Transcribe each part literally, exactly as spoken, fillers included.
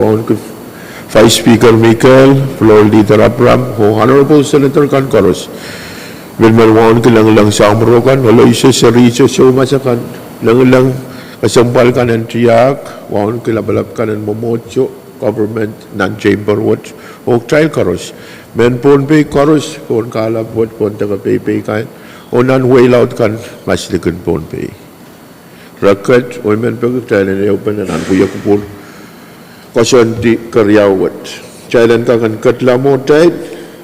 Wauneki Vice Speaker Mikel, Floor Leader Abraham, oh Honorable Senator kan koaros. Menimen wauneki lengileng samworo kan, Aloysius, Seriso, soumas akan, lengileng kesempwal kan en tiahk, wauneki lapalap kan en mwomwohdiso, government nan chamber wet, oh kitail koaros. Mehn Pohnpei koaros, pohn kahlap wet, pohn deke peipei kan, oh nan wehi laud kan, mas likin Pohnpei. Reket, oh I men peki kitail en ehupene nan wia kupwur koasoandi keriau wet. Kitail en kak en ketla mwohtail,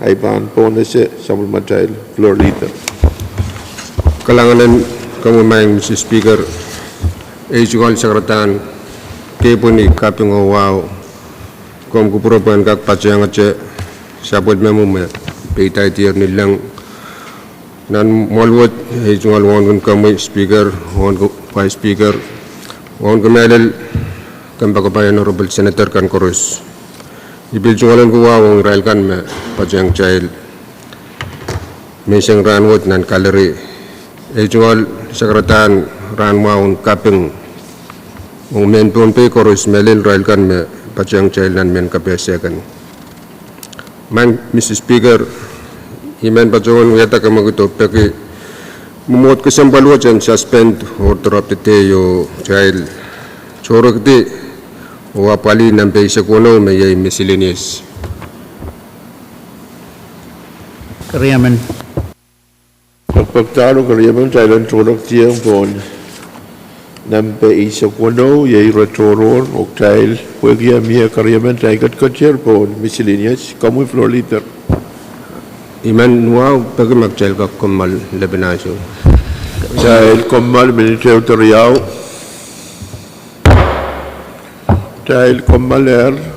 ahi pahn pohnese sapwellimatail Floor Leader. Kalahngan en komwi maing Mister Speaker, ei tungoal sakaradahn kepwehn kaping oh wahu, komw kupwure pwehn kak patehngete sapwellimomwi me peidaidier ni leng nan mwoahl wet. Ei tungoal wauneki komwi Speaker, wauneki Vice Speaker, wauneki mehlel kompoakepahi Honorable Senator kan koaros. I pil tungoal wauneki wahu ong irail kan me patehng kitail menseng rahnwet nan gallery. Ei tungoal sakaradahn rahn mwahu en kaping ong mehn Pohnpei koaros, mehlel irail kan me patehng kitail nan mehn kapehse kan. Maing Mister Speaker, I men patohwan wiahda kemwekid oh peki mwomwohd kesempwal wet en suspend oh drop the day oh kitail tohrekdi oh apwalih nempe eisek weneu me iei miscellaneous. Keriemen. Pekpekdahro keriemen, kitail en tohrekdiong pohn nempe eisek weneu, iei ire tohrohr, oh kitail pwehki mie keriemen, kitail ketiketier pohn miscellaneous. Komwi Floor Leader. I men wahu peki ma kitail kak kommoal lepin ansou. Kitail kommoal minit ehu de riau. Kitail kommoalehr.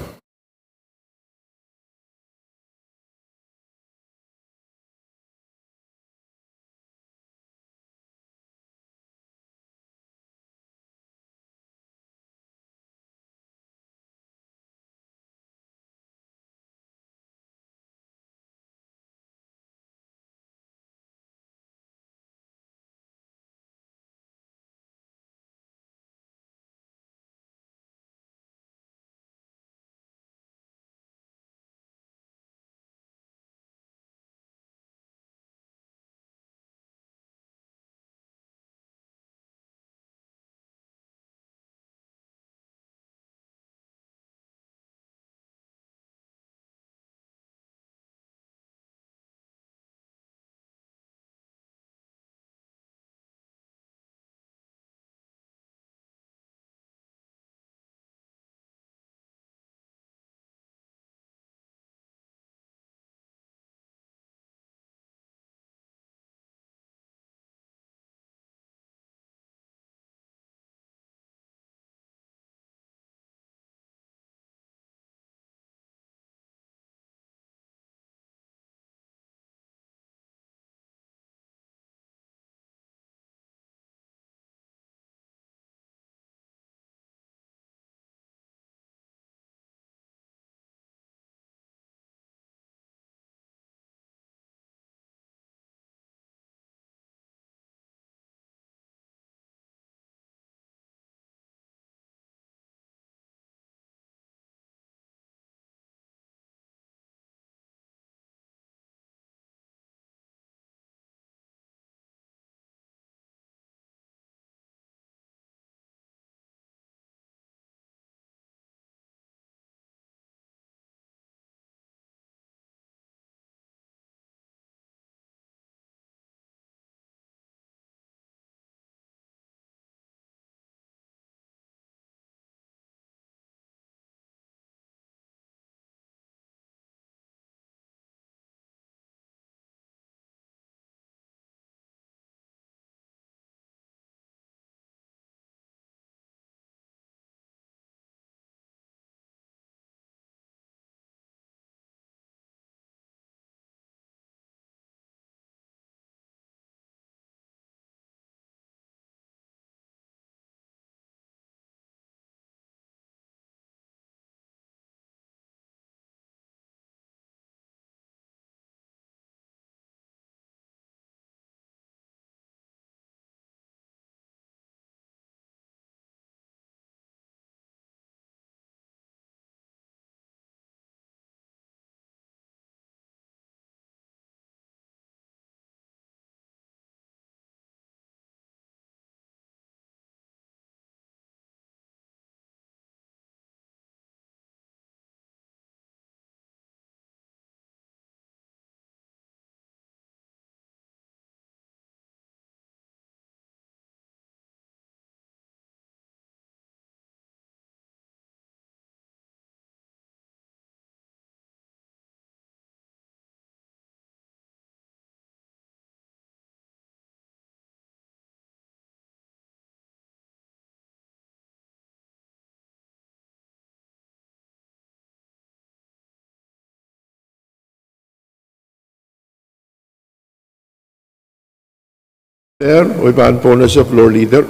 Leader, oh I pahn pohnese Floor Leader.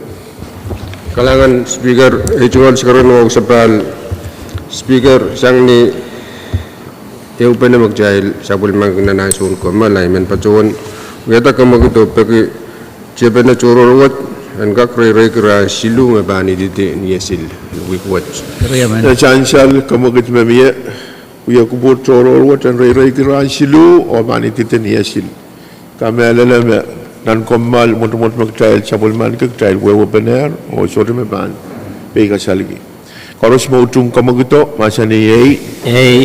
Kalahngan Speaker, ei tungoal sakaradahn wahu sapahl Speaker, sang ni ehupene me kitail sapwellimangki nan ansou en kommoal, I men patohwan wiahda kamwekid oh peki tiepene tohrohr wet en kak reireiki rahn siluh me pahn ididi ni iehsil wihk wet. Sansal kamwekid me mie, wia kupwur tohrohr wet en reireiki rahn siluh oh pahn ididi ni iehsil. Kamehlele me nan kommoal mwotomwot me kitail sapwellimaniki kitail wehwehpenehr oh sohte me pahn peikasalki. Koaros me utung kamwekido, mahsanih ei. Ei.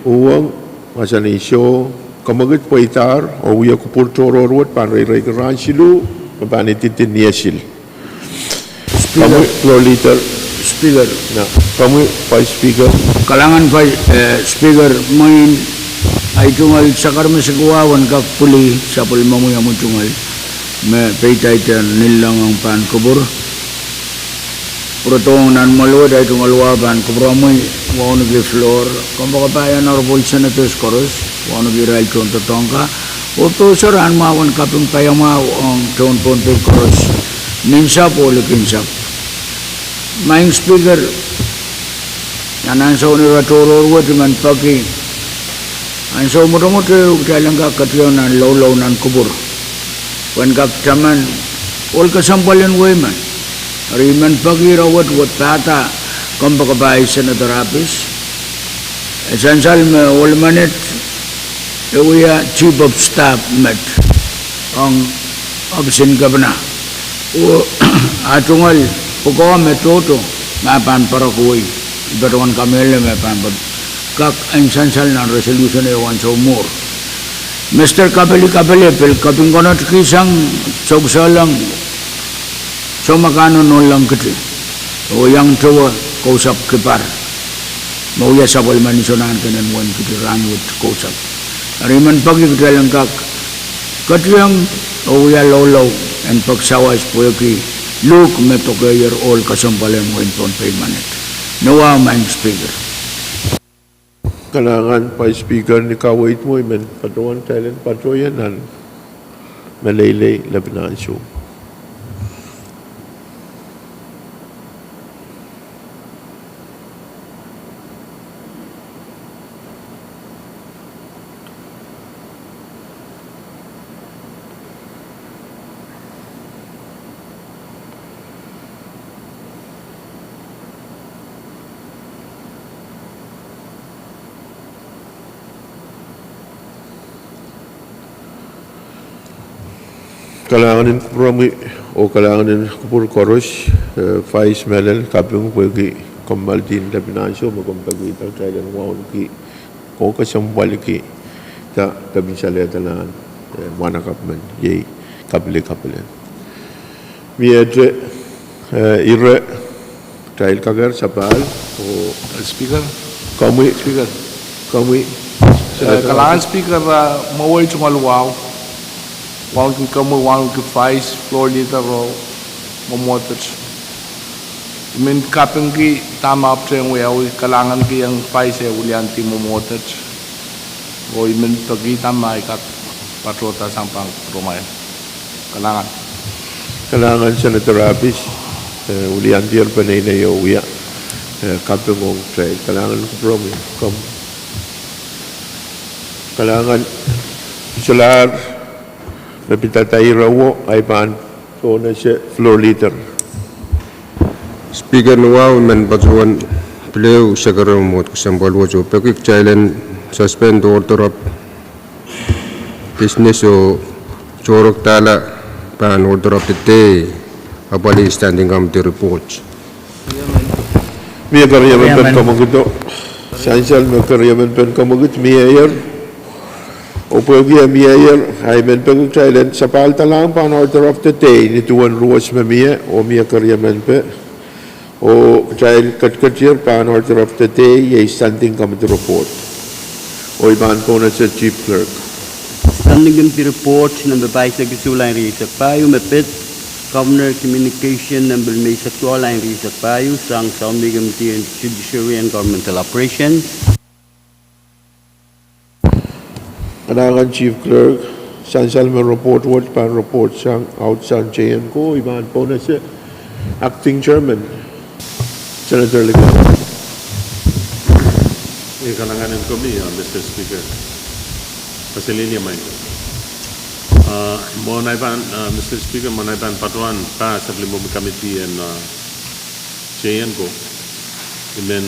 Uhwong, mahsanih soh. Kamwekid pweidahr oh wia kupwur tohrohr wet pahn reireiki rahn siluh me pahn ididi ni iehsil. Speaker. Komwi Floor Leader. Speaker. Komwi Vice Speaker. Kalahngan Vice, eh, Speaker, mwein ei tungoal sakaramesekiwahu en kak pwili sapwellimomwi omwi tungoal me peidaidier nililong ong pahn kupwur. Pwurodohng nan mwoaluwet ei tungoal wahu pahn kupwuromwi wauneki floor, kompoakepahi Honorable Senators koaros, wauneki irail tohn doadoahk kan, oh pousehla rahn mwahu en kaping paiamwahu ong tohn Pohnpei koaros, nin sahpw oh likin sahpw. Maing Speaker, nan ansoun ire tohrohr wet I men peki ansou mwotomwot ehu kitail en kak ketiong nan loulou nan kupwur pwehn kak taman ohl kesempwal en wehi men. Eri I men peki ire wet wehwehda kompoakepahi Senator Abis, e sansal me ohl menet e wia Chief of Staff met ong ohpis en Kepina, oh a tungoal pwukoa me tohto me pahn poarokui, I patohwan kamehlele me pahn kak en sansal nan resolution ehu ansou mwuhr. Mister Kapeli Kapele pil kaping konehng kihsang souksehlong, soumwahu kan onohlong kiti, oh iang towe kousapw kipar me wia sapwellimen Iso Nahnken en Wehin Kiti rahn wet kousapw. Eri I men peki kitail en kak ketiong oh wia loulou en peki sawas pwehki luhk me dokehier ohl kesempwal en wehin Pohnpei menet. Ni wahu Maing Speaker. Kalahngan Vice Speaker ni kaweid mwo, I men patohwan kitail en patohie nan meleilei lepin ansou. Kalahngan en kupwuromwi oh kalahngan en kupwur koaros, eh, Vice, mehlel, kaping pwehki kommoal lepin ansou me komw pekihda kitail en wauneki oh kesempwalki dah, dah pil salehda nan, eh, mwahnakapw men, iei Kapeli Kapele. Miehte, eh, ire, kitail kakehr sapahl oh Speaker. Komwi Speaker. Komwi, eh, kalahngan Speaker, eh, mwowe ei tungoal wahu, wauneki komwi, wauneki Vice, Floor Leader oh mwomwohdet. I men kapingki dahme ahpwtehn wiawi, kalahnganki ong Vice eh wiliandi mwomwohdet, oh I men pekihda ma I kak patohda sang pahn kupwuromwail. Kalahngan. Kalahngan Senator Abis, eh, wiliandier peneinei oh wia, eh, kaping ong kitail. Kalahngan kupwuromwi, komw. Kalahngan solahr me pidada ire mwo, I pahn pohnese Floor Leader. Speaker, ni wahu I men patohwan pil ehu sakaramen mwomwohd kesempwal wet oh peki kitail en suspend order of business oh tohrohr dahla pahn order of the day, apwalih standing committee report. Mie keriemen pen komwekid oh sansal me keriemen pen komwekid mieier. Oh pwehki e mieier, I men peki kitail en sapahldahlahng pahn order of the day ni duwen ruwes me mie, oh mie keriemen pe, oh kitail ketiketier pahn order of the day, iei standing committee report. Oh I pahn pohnese Chief Clerk. Standing committee report nempe pahisek isuh, lain rieisek pahieu, me pid Governor communication nempe limeisek duwau, lain rieisek pahieu, sang Sound Committee on Judiciary and Governmental Operation. Kalahngan Chief Clerk, Sansal me report wet pahn report sang audsang J N ko, I pahn pwonehse Acting Chairman, Senator Likan. Ih, kalahngan en komwi, uh, Mister Speaker. Kaselehlie maing. Uh, mwohn ei pahn, uh, Mister Speaker, mwohn ei pahn patohwan pahn Supplementary Committee en, uh, J N ko, I men,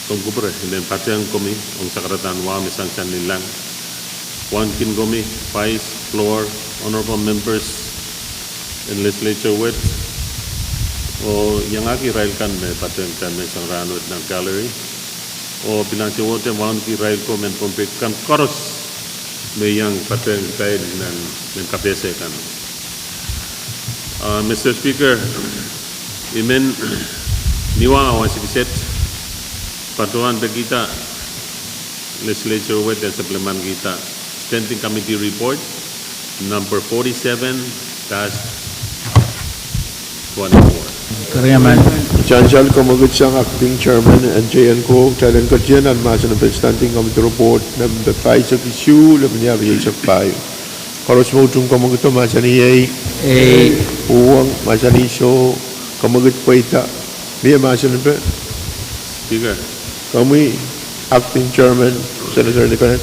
komw kupwure, I men patehng komwi ong sakaradahn wahu me sansal ni lang. Wauneki komwi, Vice, Floor, Honorable Members en Legislature wet, oh iangahki irail kan me patehng time sang rahnwet nan gallery. Oh pil ansowohte wauneki irail ko mehn Pohnpei kan koaros me iang patehng kitail nan mehn kapehse kan. Uh, Mister Speaker, I men, ni wah wahn sikiset, patohwan pekihda Legislature wet en supplement kihda Standing Committee Report number forty-seven dash twenty-four. Sansal komw kak sang Acting Chairman en J N ko, kitail en ketin nan mahsen en Standing Committee Report number pahisek isuh, lepin iar rieisek pahieu. Koaros me utung komw kak mahsanih ei. Ei. Uhwong mahsanih soh, komw kak pweida. Mie mahsen en Speaker. Komwi Acting Chairman, Senator Likan.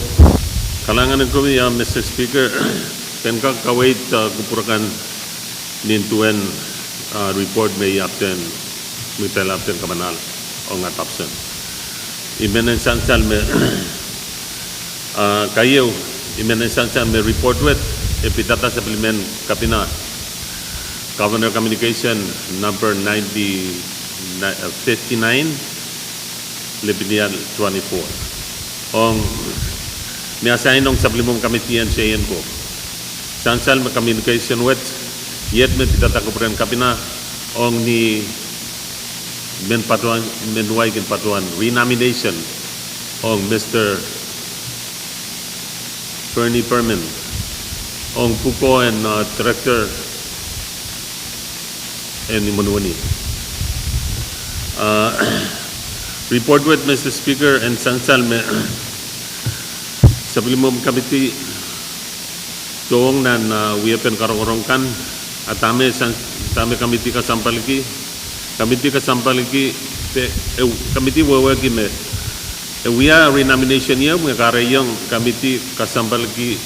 Kalahngan en komwi, uh, Mister Speaker. Pahn kak kaweid, uh, kupwur kan nin duwen, uh, report me I apwtehn, me kitail apwtehn kamanal ong adoption. I men en sansal me, uh, keieu, I men en sansal me report wet, e pidada Supplement Kapina, Governor Communication number ninety, uh, fifty-nine, lepin iar twenty-four. Ong, me assign ong Supplement Committee en J N ko. Sansal me communication wet, iet me pidada kupwuren Kapina, ong ni men patohwan, men wai kin patohwan renomination ong Mister Bernie Perman ong pwukoa en, uh, Director en imwen wenihmw. Uh, report wet, Mister Speaker, en sansal me Supplement Committee tohng nan, uh, wiepen karongorong kan, a dahme san-, dahme committee kasampalki, committee kasampalki, de, e, committee wehwehki me, e wia renomination ieu, me kahrehiong committee kasampalki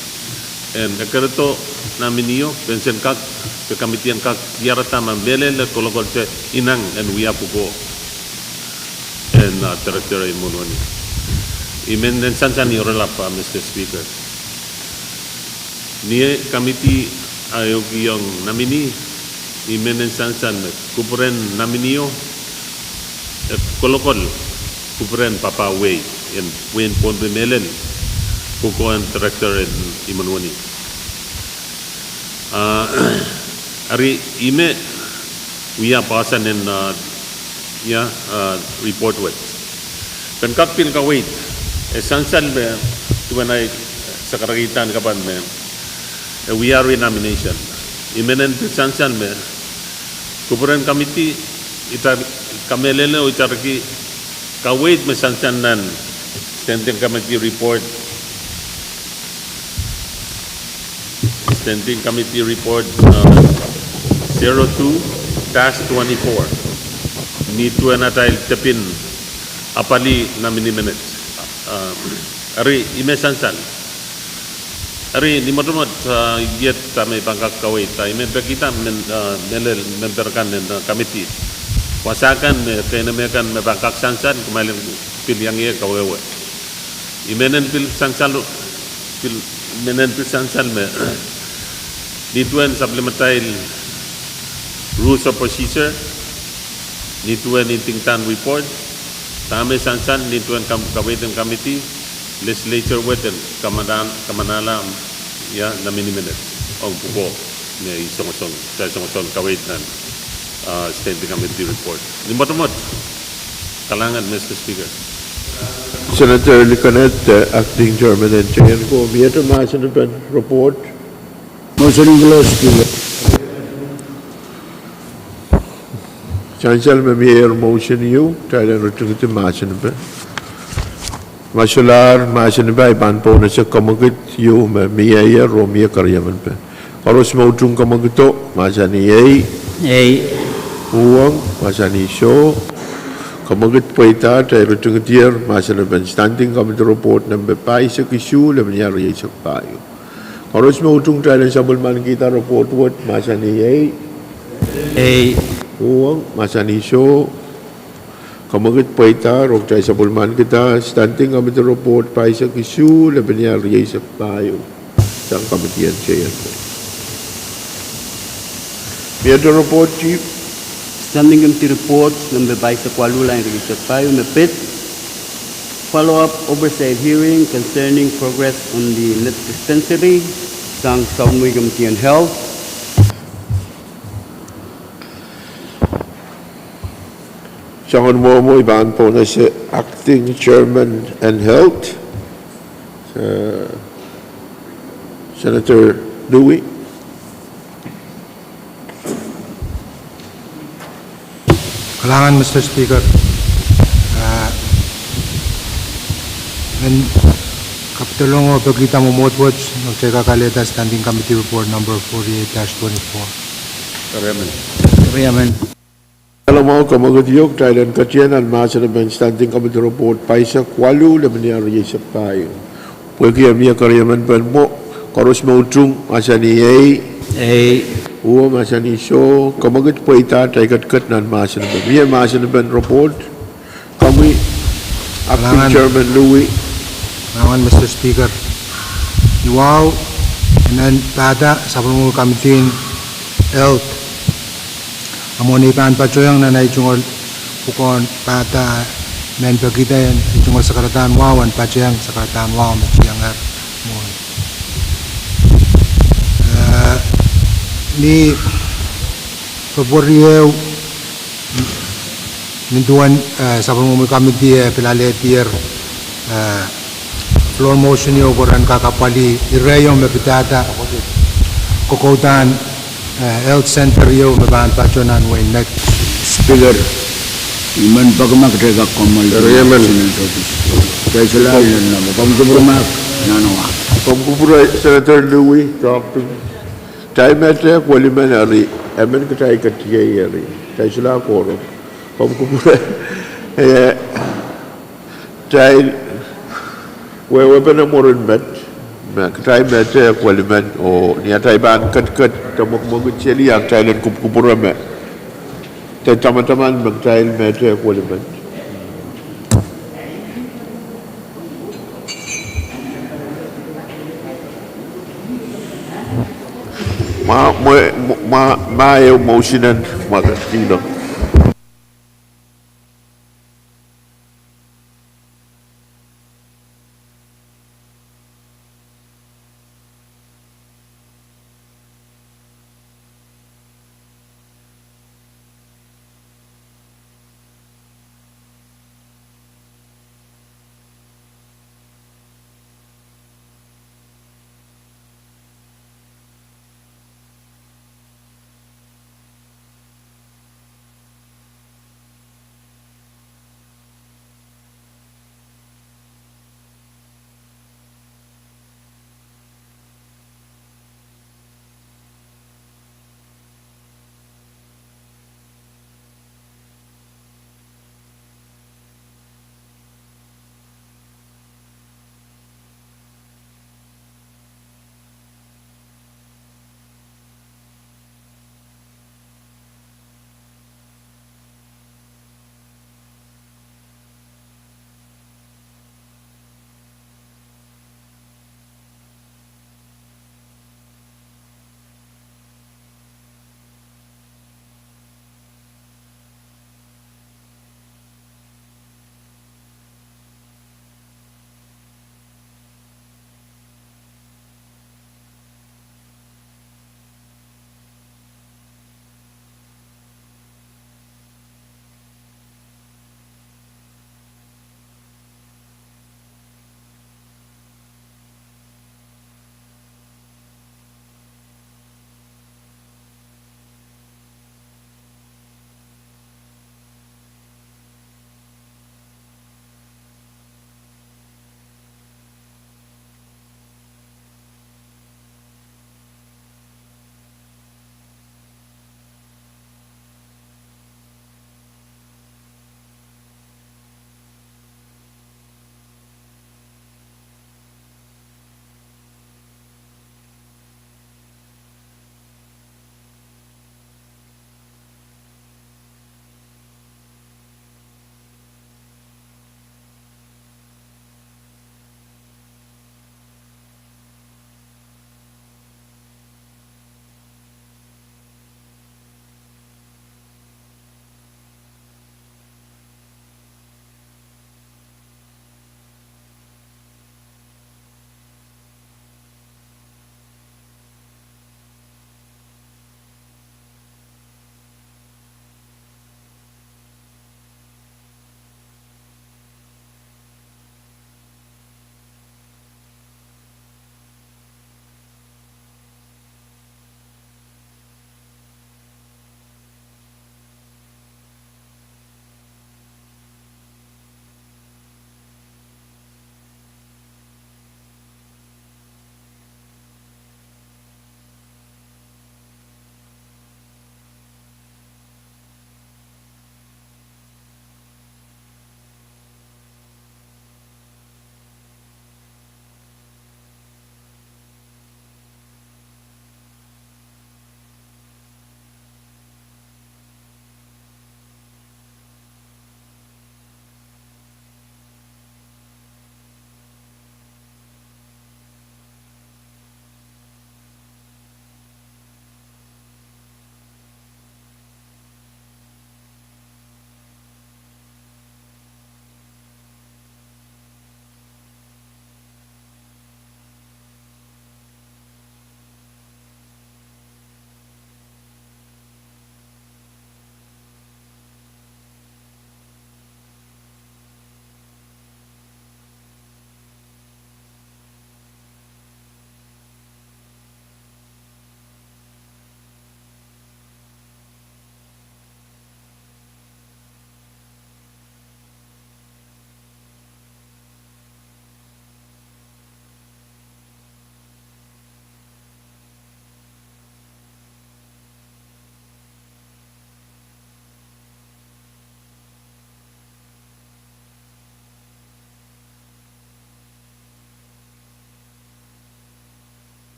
en ekerodo nominee o, pwe sen kak, pwe committee en kak diarada ma mehlel kolokol te ineng en wia pwukoa en, uh, Director en imwen wenihmw. I men en sansal ni oaralap, uh, Mister Speaker. Ni committee ahiong nominee, I men en sansal me kupwuren nominee o, e kolokol kupwuren pahpa wei, en wehin Pohnpei mehlel, pwukoa en Director en imwen wenihmw. Uh, eri I men wia pahsan en, uh, ia, uh, report wet. Pahn kak pil kaweid, e sansal me, duwen ei sakaradahn kapahn me, e wia renomination. I men en pil sansal me, kupwuren committee, ita, kamehlele oh itarki, kaweid me sansal nan Standing Committee Report, Standing Committee Report, uh, zero two dash twenty-four. Ni duwen atail tepin apwalih nominee menet. Uh, eri I men sansal. Eri ni mwotomwot, uh, iet dahme I pahn kak kaweid, uh, I men pekihda men, uh, mehlel memper kan en, uh, committee. Wasa kan me, keinemwe kan me pahn kak sansal, kumwail en pil iang ie kawehwe. I men en pil sansal, pil, men en pil sansal me, ni duwen supplementary rules of procedure, ni duwen ntingdahn report, dahme sansal, ni duwen kam-, kaweid en committee, legislature wet en kamanal-, kamanala, ia, nominee menet, ong pwukoa, me I songosong, kitail songosong kaweid nan, uh, standing committee report. Ni mwotomwot, kalahngan, Mister Speaker. Senator Likoned, uh, Acting Chairman en J N ko, miehte mahsen en report. Motion en close, Speaker. Sansal me mie motion ieu, kitail en ritingdi mahsen en Ma solahr mahsen en pei, I pahn pohnese kamwekid ieu me mieier oh mie keriemen pen. Koaros me utung kamwekido, mahsanih ei. Ei. Uhwong, mahsanih soh. Kamwekid pweida, kitail ritingdier mahsen en pen Standing Committee Report nempe pahisek isuh, lepin ire rieisek pahieu. Koaros me utung, kitail en sapwellimanikihda report wet, mahsanih ei. Ei. Uhwong, mahsanih soh. Kamwekid pweida, oh kitail sapwellimanikihda Standing Committee Report pahisek isuh, lepin ire rieisek pahieu. Sang committee en seier. Miehte report, Chief. Standing Committee Report nempe pahisek waluh, line rieisek pahieu, me pid Follow-up oversight hearing concerning progress on the Ned dispensary, sang sapwellimomwi Committee on Health. Soangen mwomwo, I pahn pohnese Acting Chairman en Health, eh, Senator Louie. Kalahngan, Mister Speaker. Ah, en kapidolong oh pekihda mwomwohd wet, me kitail kak alehda Standing Committee Report number forty-eight dash twenty-four. Riemen. Riemen. Alamau kamwekid ieu, kitail en ketier nan mahsen en pen Standing Committee Report pahisek waluh, lepin ire rieisek pahieu. Pwehki e mie keriemen pen mwo, koaros me utung, mahsanih ei. Ei. Uhwong, mahsanih soh. Kamwekid pweida, kitail ketiket nan mahsen en pen. Mie mahsen en pen report. Komwi, Acting Chairman Louie. Kalahngan, Mister Speaker. Ni wahu, I men pahda sapwellimomwi Committee en Health. A mwo ni pahn patohiong nan ei tungoal pwukoahn pahda, I men pekihda ei tungoal sakaradahn wahu en patohiong sakaradahn wahu me tiengehr mwohn. Eh, ni February ehu, nin duwen, eh, sapwellimomwi committee e pil alehdier, eh, floor motion ieu pwe ren kak apwalih ire ieu me pidada kokoudahn, eh, health center ieu me pahn patoh nan wehin Ned. Speaker, I men peki ma kitail kak kommoal. Riemen. Kitail solahr len namo. Komw kupwure mahk, nanohng ahmw. Komw kupwure Senator Louie, Doctor. Kitail me tehk welimen eri, emen kitail ketiei eri. Kitail solahr kohdo. Komw kupwure, eh, kitail wehwehpene mwurin met, me kitail me tehk welimen, oh ni atail pahn ketiket de mwekimwekid seli, a kitail en kupwukupwure me, kitail tamataman me kitail me tehk welimen. Ma, ma, ma, ma ehu motion en ma ketiket.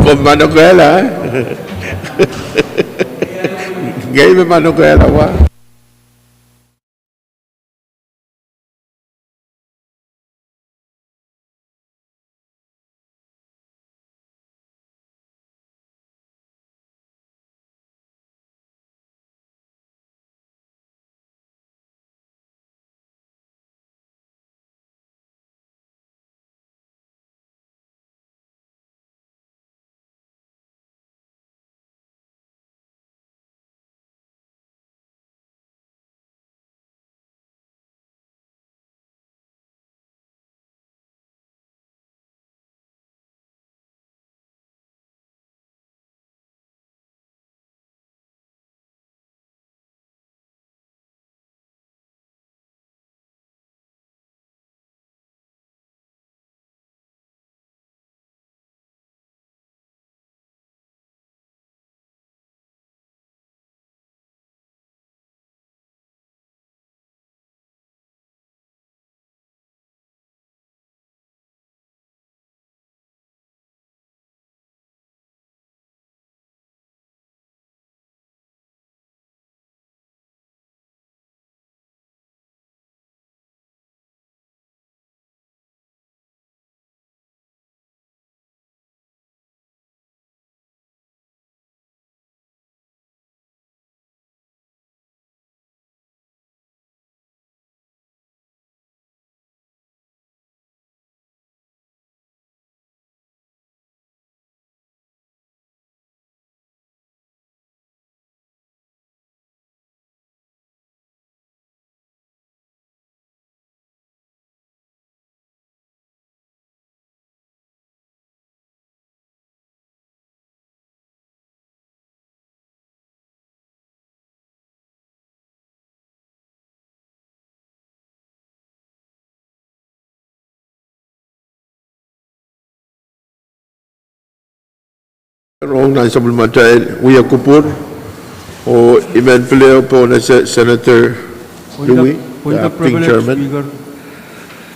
Oh, manokehla, eh? Ngehi me manokehla wa. Rong nan sapwellimatail wia kupwur, oh I men pil ehu pohnese Senator Louis, Acting Chairman.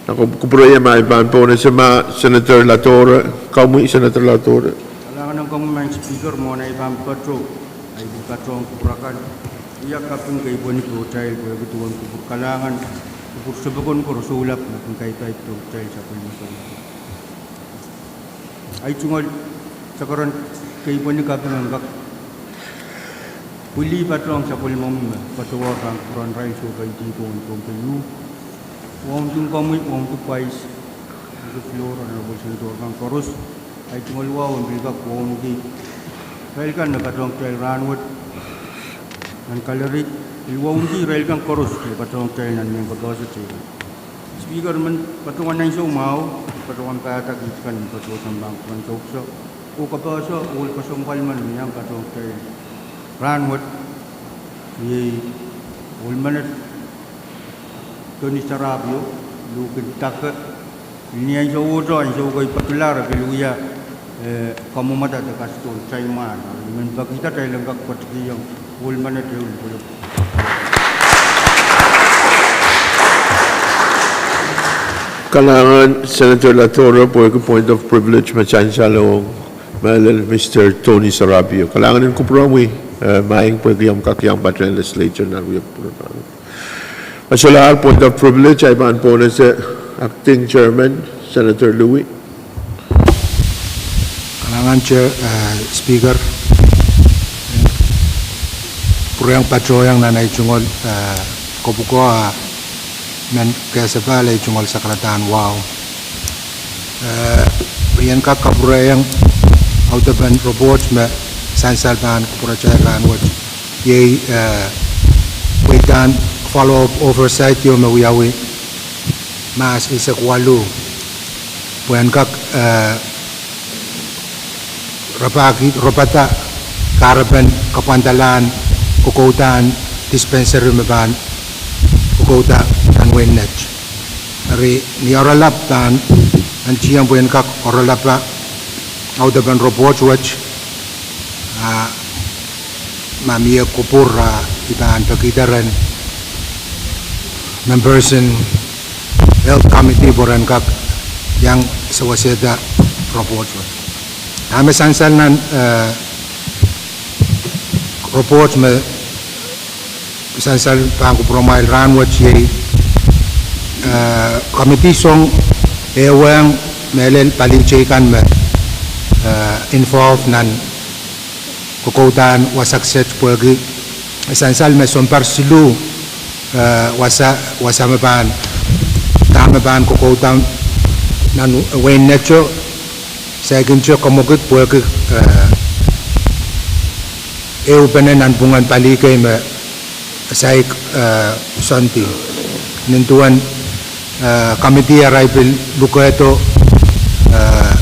Nan kupwure ma I pahn pohnese ma Senator Latore, komwi Senator Latore. Kalahngan en komwi Madam Speaker, mwohn ei pahn patoh, ei pil patohng kupwur akan. Ia kaping kei pwehn pwurehng pwehki duwen kupwur kalahngan, kupwur sohte pokon koaros soulap me kin kaipaidohng kitail sapwellime soulap. Ei tungoal sakaradahn kei pwehn kaping en kak pwili patohng sapwellimomwi me patohwan kupwuren irail sohte kaidihk pohn Pohnpei. Wauneki komwi, wauneki Vice, wauneki Floor, Honorable Senator kan koaros. Ei tungoal wahu en pil kak wauneki irail kan me patohng kitail rahnwet nan gallery, pil wauneki irail kan koaros me patohng kitail nan mehn kapehse teikan. Speaker, I men patohwan ansou mwahu, patohwan padahk kiht kan me patohwan sampah kupwuren soukiso oh kapehse ohl kesempwal men me iang patohng kitail rahnwet, iei ohl menet Tony Sarabio, luhk en dake. Ni ansou wet, ansou kei patohla, re pil wia, eh, kamwomwada de kasdohn taimwahn. I men pekihda kitail en kak patohwan kihong ohl menet ehu lipwelop. Kalahngan Senator Latore pwehki point of privilege me sansal ong mehlel Mister Tony Sarabio. Kalahngan en kupwuromwi, eh, maing pwehki omw kak iang patehng legislature nan wia kupwur. Me solahr point of privilege, ei pahn pohnese Acting Chairman, Senator Louis. Kalahngan Chair, eh, Speaker. Pwurehng patohwan nan ei tungoal, eh, kopwuko, ah, men kesepahl ei tungoal sakaradahn wahu. Eh, I en kak kapwurehng audepen report me sansal pahn kupwuratail rahnwet. Iei, eh, pweidahn follow-up oversight ieu me wiawi Mahs eisek waluh. Pwehn kak, eh, rapahki, rapada kahrepen kapwandalahn kokouda dispensary me pahn kokouda nan wehin Net. Eri ni oaralap pahn, anti en pwehn kak oaralapa audepen report wet, ah, ma mie kupwur, ah, I pahn pekihda rehn members en Health Committee pwe ren kak iang sewesehda report wet. Dahme sansal nan, eh, report me sansal pahn kupwuromwail rahnwet iei, eh, committee song ehuong mehlel pali teikan me, eh, involve nan kokoudahn wasa kiset pwehki sansal me sounpar siluh, eh, wasa, wasa me pahn, dahme pahn kokouda nan wehin neto, saikinte kamwekid pwehki, eh, ehupene nanpwungen pali kei me saik, eh, soandi. Nin duwen, eh, committee arail pil lukehdo, eh,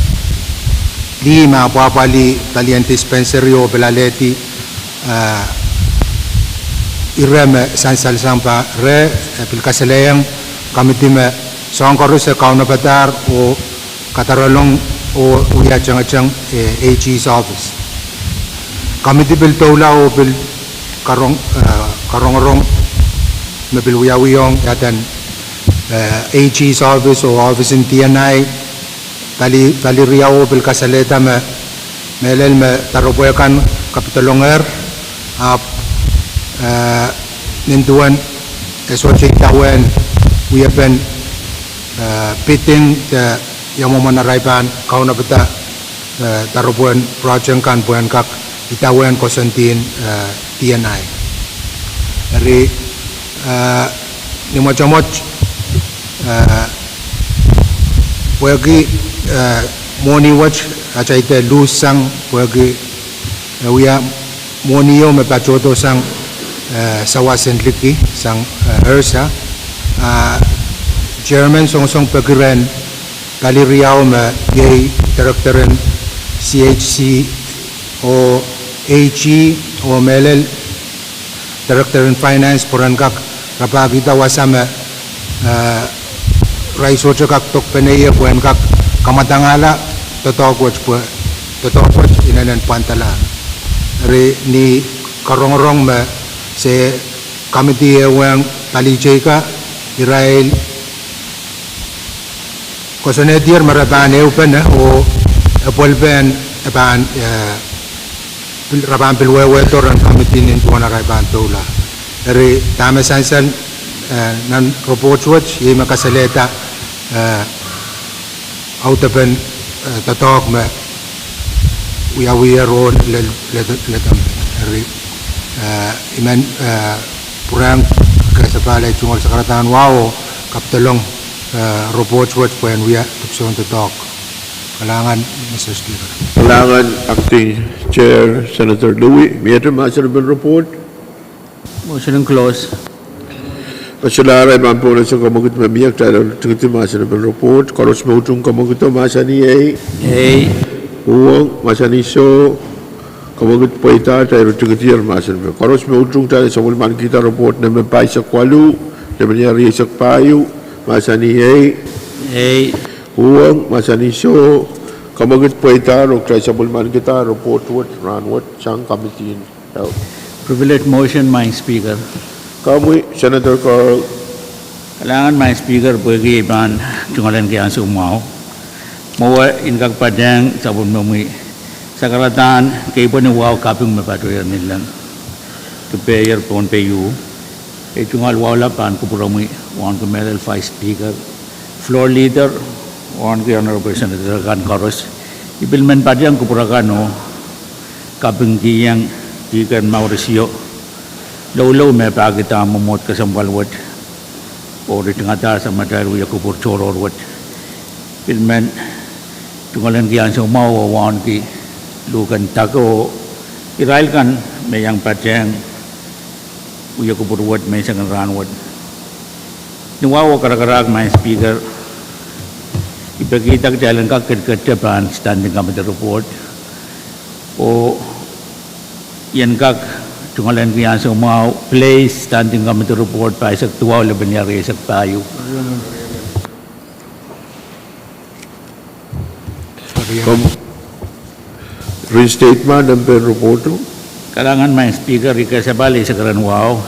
lih me apwahpwalih palien dispensary oh pil alehdi, eh, ire me sansalsang pa re, eh, pil kasalehiong committee me soahng koaros e kaunopadahr oh kadaralong oh wia tengeteng, eh, A G's office. Committee pil doula oh pil karong, eh, karongorong me pil wiawihong iaden, eh, A G's office oh office en D N I, pali, pali riau oh pil kasalehda me, mehlel me doaropwe kan kapidolongehr, ahpw, eh, nin duwen e sohte idawehn wiepen, eh, bidding de ia mwomwen arail pahn kaunopada, eh, doaropwehn project kan pwehn kak idawehn koasoandien, eh, D N I. Eri, eh, ni mwotomwot, eh, pwehki, eh, mwohni wet atail de luhssang pwehki, eh, wia mwohni ieu me patohdo sang, eh, sawas en liki sang, eh, ERSA. Ah, chairman songosong peki rehn pali riau me iei director en C H C oh A G oh mehlel director en finance pwehn kak rapahkihda wasa me, eh, irail sohte kak dokpene ie pwehn kak kamwadangala doadoahk wet pwe, doadoahk wet inenen pwandalahr. Eri ni karongorong me se committee ehuong pali teika, irail koasoanehdier me re pahn ehupene oh epwelpen e pahn, eh, pil, re pahn pil wehwehdo rehn committee nin duwen arail pahn doula. Eri dahme sansal, eh, nan report wet iei me kasalehda, eh, audepen, eh, doadoahk me wiawiher oh lel, lel, ledem. Eri, eh, I men, eh, pwurehng kesepahl ei tungoal sakaradahn wahu oh kapidolong, eh, report wet pwehn wia dipwisoun doadoahk. Kalahngan, Mister Speaker. Kalahngan, Acting Chair, Senator Louie. Miehte mahsen en report? Motion close. Solahr ei pahn pwong sang kamwekid me mie, kitail tikidi mahsen en report. Koaros me utung kamwekido mahsanih ei. Ei. Uhwong, mahsanih soh. Kamwekid pweida, kitail tikidi mahsen en report. Koaros me utung, kitail sapwellimanikihda report nempe pahisek waluh, nempe rieisek pahieu, mahsanih ei. Ei. Uhwong, mahsanih soh. Kamwekid pweida, oh kitail sapwellimanikihda report wet rahnwet sang committee. Privilege motion, Madam Speaker. Komwi, Senator Carl. Kalahngan, Madam Speaker, pwehki ei pahn tungoal en kei ansou mwahu. Mwowe I en kak patehng sapwellimomwi sakaradahn kei pwe ni wahu kaping me patohier ni leng. Kipehier Pohnpei U. Ei tungoal wahu lap pahn kupwuromwi wauneki mehlel Vice Speaker, Floor Leader, wauneki Honorable Senator kan koaros. I pil men patehng kupwur akan oh kapingkihong Deacon Mauricio Loulou me pahkihda mwomwohd kesempwal wet oh ritingada samatail wia kupwur tohrohr wet. Pil men tungoal en kei ansou mwahu oh wauneki luhken dake oh irail kan me iang patehng wia kupwur wet menseng en rahnwet. Ni wahu oh karakarahk, Madam Speaker, I pekihda kitail en kak ketikette pahn standing committee report oh I en kak tungoal en kei ansou mwahu place standing committee report pahisek duwau, lepin rieisek pahieu. Komw reinstatement nempe en report o? Kalahngan, Madam Speaker, I kesempwal eisek rehn wahu.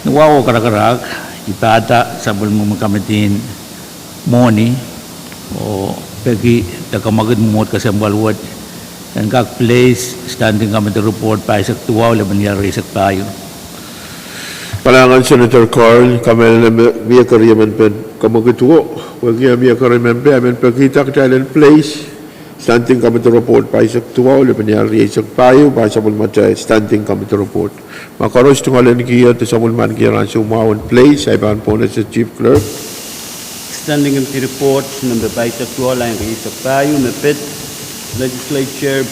Ni wahu oh karakarahk, I pahda sapwellimomwi committee en mwohni oh peki de kamwekid mwomwohd kesempwal wet En kak place Standing Committee Report pahisek duwau, lepin iar rieisek pahieu. Kalahngan Senator Carl, kamehlele me mie keriemen pen komwekid wo, pwehki mie keriemen pen, I men peki kitail en place Standing Committee Report pahisek duwau, lepin iar rieisek pahieu, pahn sapwellimatail Standing Committee Report. Ma koaros tungoalenki, de sapwellimanki ansou mwahu en place, I pahn pwonehsang Chief Clerk. Standing Committee Report, nempe pahisek duwau, lain rieisek pahieu, me pid Legislature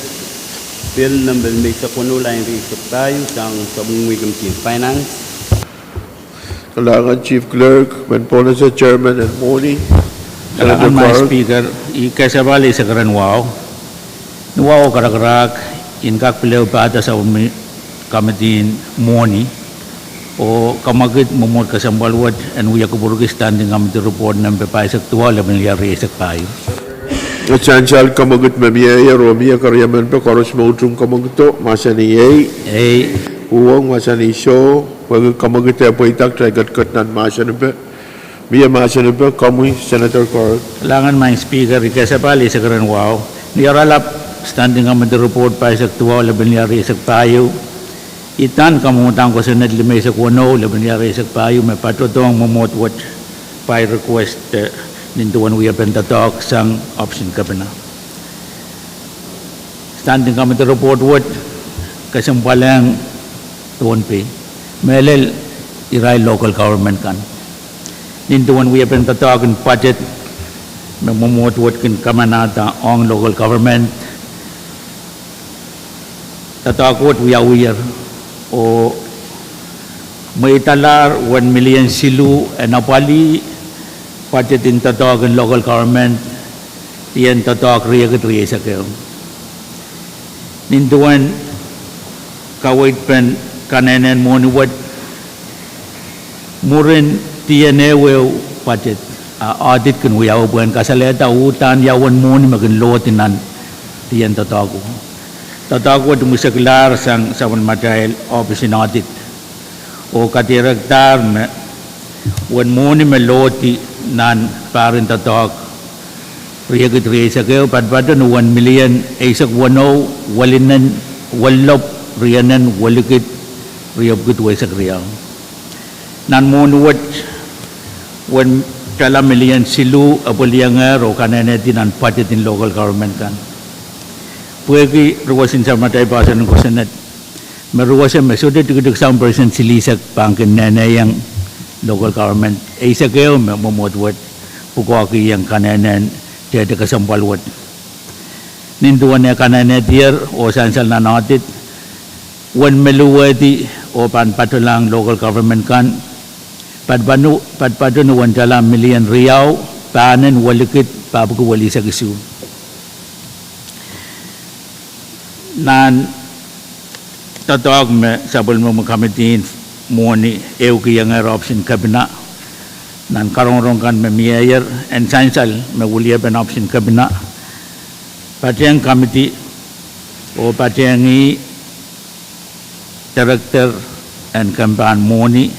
Bill nempe limeisek weneu, lain rieisek pahieu, sang sapwellimomwi Committee en Finance. Kalahngan Chief Clerk, men pwonehsang Chairman en mwohni. Kalahngan Madam Speaker, I kesempwal eisek ren wahu. Ni wahu karakarahk, I en kak pil ehu pahda sapwellime Committee en mwohni, oh komwekid mwomwohd kesempwal wet en wia kupwurki Standing Committee Report nempe pahisek duwau, lepin iar rieisek pahieu. Sansal komwekid me mieier oh mie keriemen pen koaros me utung komwekido, mahsanih ei. Ei. Uhwong, mahsanih soh. Pwehki komwekid e pweida, kitail ketiket nan mahsenipe. Mie mahsenipe, komwi Senator Carl. Kalahngan Madam Speaker, I kesempwal eisek ren wahu. Ni oaralap Standing Committee Report pahisek duwau, lepin iar rieisek pahieu, I pahn kamwadang kosonned limeisek weneu, lepin iar rieisek pahieu, me patohdohng mwomwohd wet by request, eh, nin duwen wiepen doadoahk sang ohpis en kepina. Standing Committee Report wet kesempwalehng Pohnpei, mehlel irail local government kan. Nin duwen wiepen doadoahk en budget me mwomwohd wet kin kamanada ong local government, doadoahk wet wiawiher, oh mweidalahr wen million siluh en apwalih budget en doadoahk en local government, ien doadoahk riekid rieisek ehu. Nin duwen kaweid pen kanehnen mwohni wet, mwurin D N A ehu budget, a audit kin wiawi pwehn kasalehda uhdahn ia uwen mwohni me kin lohdi nan D N A doadoahk. Doadoahk wet mwuseklahr sang sapwellimatail ohpis en audit. Oh kadierekdahr me uwen mwohni me lohdi nan pahr en doadoahk riekid rieisek ehu, patopato ni uwen million eisek weneu, welinen, welilopw, rienen, welikid, riepwikid weisek riau. Nan mwohni wet, uwen tala million siluh epweliengehr oh kanehnehdi nan budget en local government kan. Pwehki ruwesin sapwellimatail poahsoan en kosonned, me ruwese me sohte tikitik sang percent silihsek pahn kin nehneiong local government eisek ehu me mwomwohd wet pwukoahkihong kanehnehn tehte kesempwal wet. Nin duwen eh kanehnehdier oh sansal nan audit, uwen me luwehdi oh pahn patohlahng local government kan, patopato ni uwen tala million riau, pahnen welikid, pahpwiki welihsek isuh. Nan doadoahk me sapwellimomwi Committee en mwohni ehukiongehr ohpis en kepina, nan karongorong kan me mieier, en sansal me weliepen ohpis en kepina patehng committee oh patehng ih director en kempahn mwohni,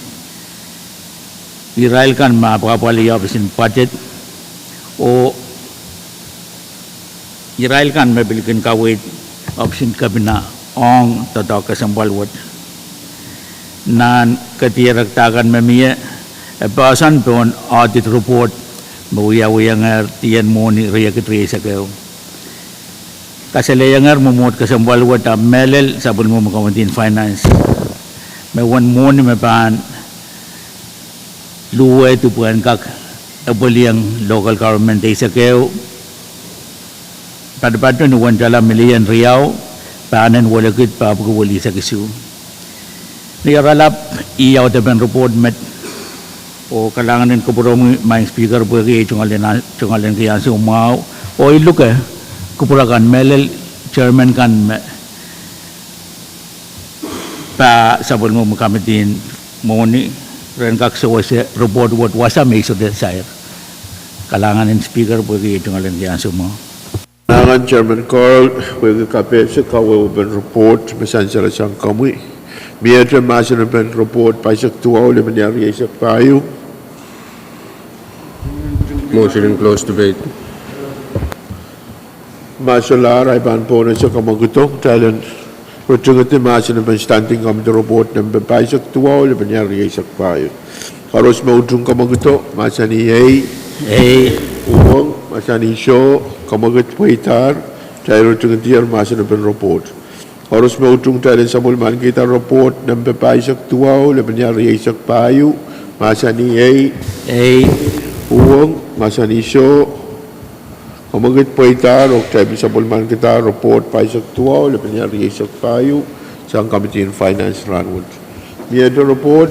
irail kan me apwapwalih ohpis en budget, oh irail kan me pil kin kaweid ohpis en kepina ong doadoahk kesempwal wet. Nan kadierekda kan me mie, e poahsoan pohn audit report me wiawiongehr D N A mwohni riekid rieisek ehu. Kasalehiangehr mwomwohd kesempwal wet, ahpw mehlel sapwellimomwi Committee en Finance, me uwen mwohni me pahn luwehdi pwehn kak epweliong local government eisek ehu, patopato ni uwen tala million riau, pahnen welikid, pahpwiki welihsek isuh. Ni oaralap, ih audepen report met, oh kalahngan en kupwuromwi Madam Speaker pwehki ei tungoal en, tungoal en kihong ansou mwahu, oh I luke kupwur akan mehlel chairman kan me pahn sapwellimomwi Committee en mwohni, ren kak sewese report wet wasa me I sohte sair. Kalahngan en Speaker pwehki ei tungoal en kihong ansou mwahu. Kalahngan Chairman Carl pwehki kapehse kawehwepen report me sansal sang komwi. Miehte mahsen en pen report pahisek duwau, lepin iar rieisek pahieu. Motion in close debate. Ma solahr, I pahn pwunose kamwakido kitail en ritingedi mahsen en Standing Committee Report nempe pahisek duwau, lepin ial rieisek pahieu. Koaros me utung kamwakido, mahsanih ei. Ei. Uhwong, mahsanih soh. Kamwakid pweidahr, kitail ritingedier mahsen en report. Koaros me utung kitail en sapwellimanikihda report nempe pahisek duwau, lepin ial rieisek pahieu, mahsanih ei. Ei. Uhwong, mahsanih soh. Kamwakid pweidahr, oh kitail pil sapwellimanikihda report pahisek duwau, lepin ial rieisek pahieu, sang Committee en Finance rahnwet. Miehte report.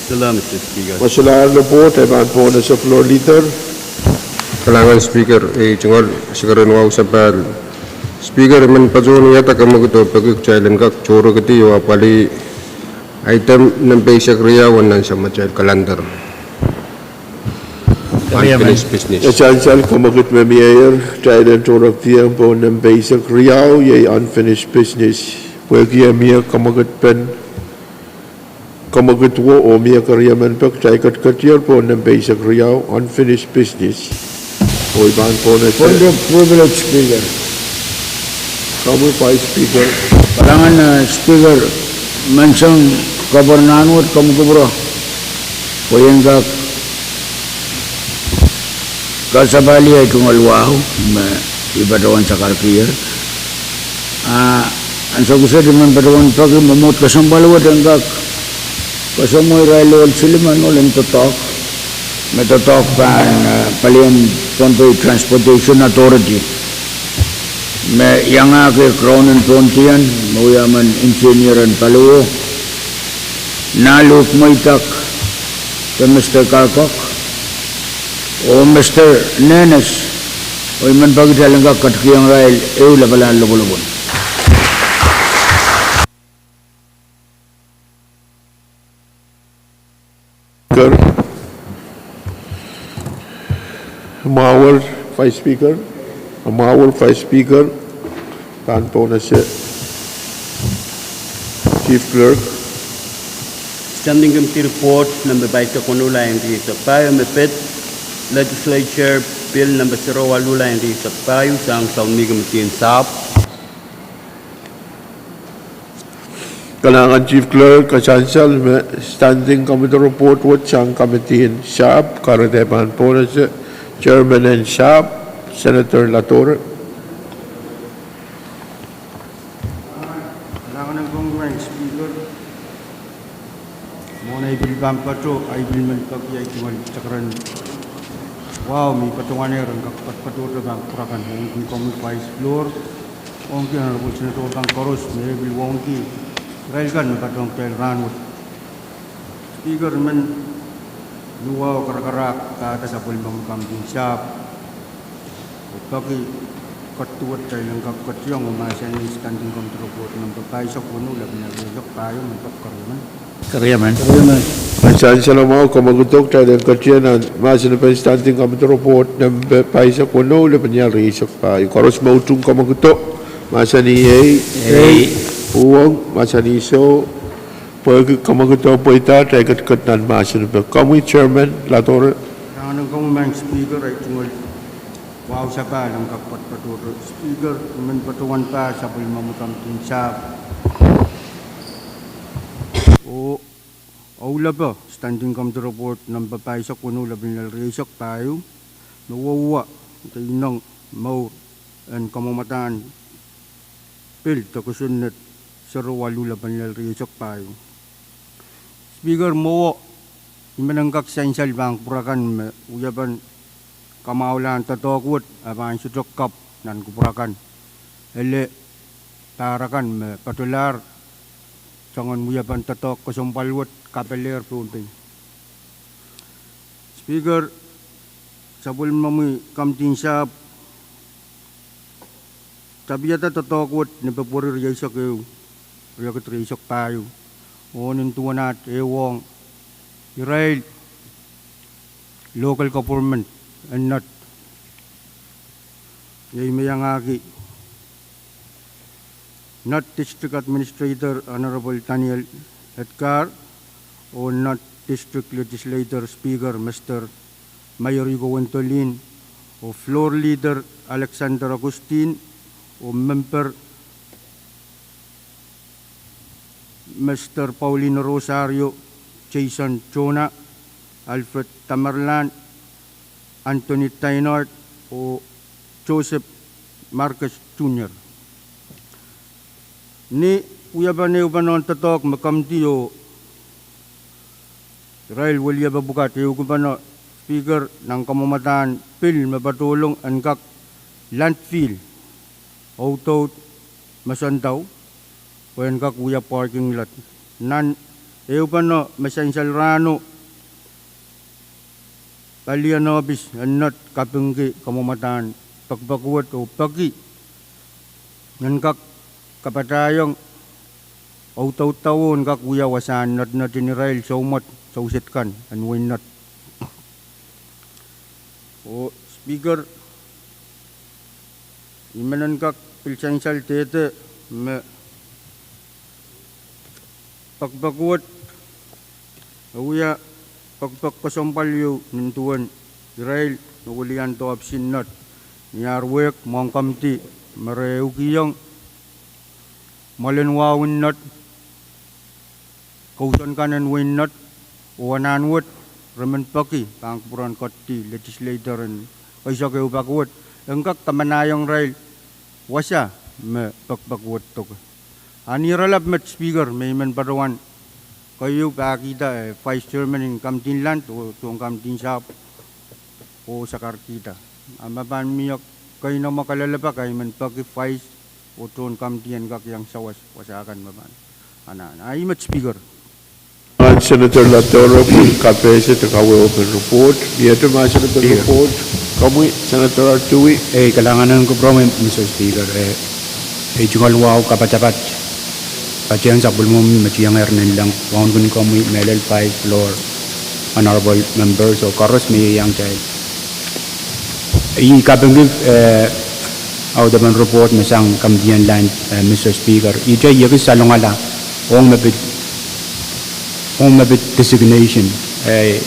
Salam, Mister Speaker. Ma solahr report, I pahn pwunose Floor Leader. Kalahngan Speaker, ei, tungoal sikeren wahu sapahl. Speaker, I men patohwan wiahda kamwakido pwehki kitail en kak tohrohrkidi oh apwalih item nempe eisek riau en nan samatail calendar. Unfinished business. E sansal, kamwakid me mieier, kitail en tohrohrkidi pohn nempe eisek riau, iei unfinished business. Pwehki e mie kamwakid pen kamwakido oh mie keriemen pek, kitail ketiketier pohn nempe eisek riau, unfinished business. Oh I pahn pwunose. Point of privilege, Speaker. Komwi Vice Speaker. Kalahngan, eh, Speaker, menseng kaperen rahnwet, komw kupwure pwe I en kak kasapahlih tungoal wahu me I patohwan sakarkiher. Ah, ansou kiset I men patohwan peki mwomwohd kesempwal wet en kak kesempwal irail ohl silimen ohl en doadoahk, me doadoahk pahn, eh, palien Pohnpei Transportation Authority, me iangahki Crown en Pohndien, me wia emen engineer en paliwaro, Nahluk Mweidak, de Mister Karkok, oh Mister Nenes, oh I men peki kitail en kak ketikihong irail ehu lapalahn lopwolopwon. Speaker. Mwahwer Vice Speaker. Mwahwer Vice Speaker. Pahn pwunose Chief Clerk. Standing Committee Report nempe pahisek weneu, lain rieisek pahieu, me pid Legislature Bill nempe sero waluh, lain rieisek pahieu, sang Sounmei Committee en Sahpw. Kalahngan Chief Clerk, e sansal me Standing Committee Report wet sang Committee en Sahpw, kahrehda e pahn pwunose Chairman en Sahpw, Senator Ladore. Kalahngan en komwi Speaker. Mwohn ei pil pahn patoh, ei pil men peki ei tungoal sikeren wahu me I patohwanehr en kak patohdo pahn kupwuramwail, ong komwi Vice Floor, ong Honorable Senator kan koaros me pil wauneki irail kan me patohwan kitail rahnwet. Speaker, I men wauneki karakarahk pahda sapwellimomwi Committee en Sahpw, oh peki ketiket kitail en kak ketiong oh mahsanih Standing Committee Report nempe pahisek weneu, lepin ial rieisek pahieu, me pek keriemen. Keriemen. Keriemen. E sansal mwahu, kamwakido kitail en ketie nan mahsen en Standing Committee Report nempe pahisek weneu, lepin ial rieisek pahieu. Koaros me utung kamwakido, mahsanih ei. Ei. Uhwong, mahsanih soh. Pwehki kamwakido pweida, kitail ketiket nan mahsen en pek. Komwi Chairman Ladore. Kalahngan en komwi Speaker, ei tungoal wahu sapahl en kak patohdo. Speaker, I men patohwan pahda sapwellimomwi Committee en Sahpw, oh aulepe Standing Committee Report nempe pahisek weneu, lepin ial rieisek pahieu, me wowua de ineng mour en kamwomwadahn pil de kosonned sero waluh, lepin ial rieisek pahieu. Speaker, mwowe I men en kak sansal pahn kupwur akan me wiepen kamwahulahn doadoahk wet e pahn sohte kapw nan kupwur akan, ele pahr akan me patolahr soangen wiepen doadoahk kesempwal wet kapelehr Pohnpei. Speaker, sapwellimomwi Committee en Sahpw, tapiada doadoahk wet ni Pwehpweri rieisek ehu, riekid rieisek pahieu, oh nin duwen at ehuong irail local government en Nett, iei me iangahki Nett District Administrator Honorable Daniel Edgar, oh Nett District Legislature Speaker Mister Mayoriko Wendolin, oh Floor Leader Alexander Augustine, oh memper Mester Paulino Rosario, Jason Jonah, Alfred Tamerlan, Anthony Tynard, oh Joseph Marcus Junior. Ni wiepen ehupene doadoahk me komiti oh irail weliepe pwukat ehukipene Speaker, nan kamwomwadahn pil me patohlong en kak landfill, audaud me sendau, pwe en kak wia parking lot. Nan ehupene me sansal rahno, palien ohpis en Ned kapingki kamwomwadahn pekipek wet oh peki en kak kapatahiong audaud dawo en kak wia wasahn Ned, Ned en irail soumwet, souset kan en wehin Ned. Oh Speaker, I men en kak pil sansal dehde me pekipek wet e wia pekipek kesempwal ieu nin duwen irail me weliandi ohpis en Ned, ni ar wehk mwohn komiti me re ehukihong mwoalen wahu en Ned, kousoan kan en wehin Ned, oh anahn wet re men peki pahn kupwuren kohdihte legislator en eisek ehu pakoad, en kak kamanahiong irail wasa me pekipek wet doke. A ni iralap met Speaker me I men patohwan keieu pahkihda, eh, Vice Chairman en Committee en Land oh tohn Committee en Sahpw oh sakarkihda. A ma pahn mie keinemwe kalelapak, I men peki Vice oh tohn committee en kak iang sawas wasa kan me pahn anahne. A I met Speaker. Senator Latore pwehn kapehse de kawehwe open report. Mie ma Senator report. Komwi Senator Artui. Ei, kalahngan en kupwuromwi Mr Speaker. Eh, ei tungoal wahu kapatapat patehng sapwellimomwi me tiengehr nanleng, wauneki komwi mehlel Vice, Floor, Honorable Members oh koaros me ieiang kitail. I kapingki, eh, audepen report me sang Committee en Land, eh, Mr Speaker. Ihte I ekis salongala ong me pid, ong me pid designation. Eh,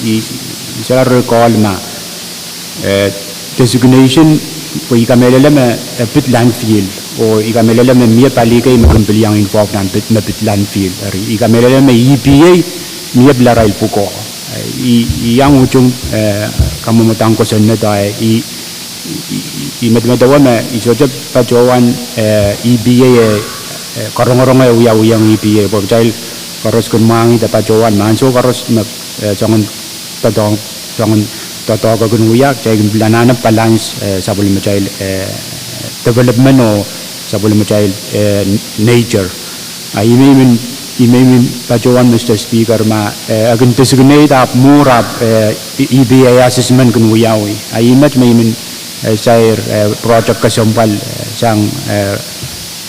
I, I sehla recall ma, eh, designation, pwe I kamehlele me, eh, pid landfill, oh I kamehlele me mie pali kei me kin pil iang involve nan pid, me pid landfill. Eri I kamehlele me EPA mie pil arail pwukoa. Eh, I, I iang utung, eh, kamwomwdahn kosonned, eh, I, I, I, I medemedewe me I sohte patohwan, eh, EPA, eh, eh, karongoronge wiawiong EPA, pwe kitail koaros kin mwahngih de patohwan me ansou koaros me, eh, soangen doadoahk, soangen doadoahk kin wia, kitail kin pil anahne balance, eh, sapwellimatail, eh, development oh sapwellimatail, eh, nature. A I men, I men patohwan Mr Speaker ma, eh, e kin designate ahpw mwuhr ahpw, eh, EPA assessment kin wiawi. A I met me I men, eh, sair, eh, project kesempwal, eh, sang, eh,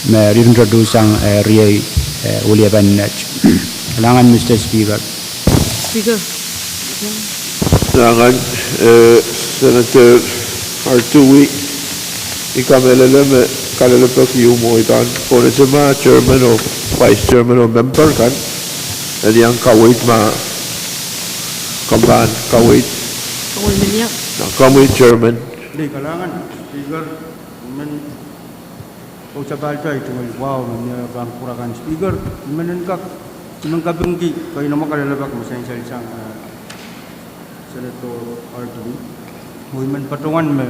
me introduce sang, eh, riei, eh, weliepen Ned. Kalahngan Mr Speaker. Speaker. Kalahngan, eh, Senator Artui. I kamehlele me kalelapak ieu mwo I pahn kohsang ma Chairman oh Vice Chairman oh member kan en iang kaweid ma komw pahn kaweid. Komwi Chairman. Ei, kalahngan Speaker, I men kausapahlda tungoal wahu me mie pahn kupwur akan Speaker. I men en kak, I men kapingki keinemwe kalelapak me sansal sang, eh, Senator Artui. Oh I men patohwan me,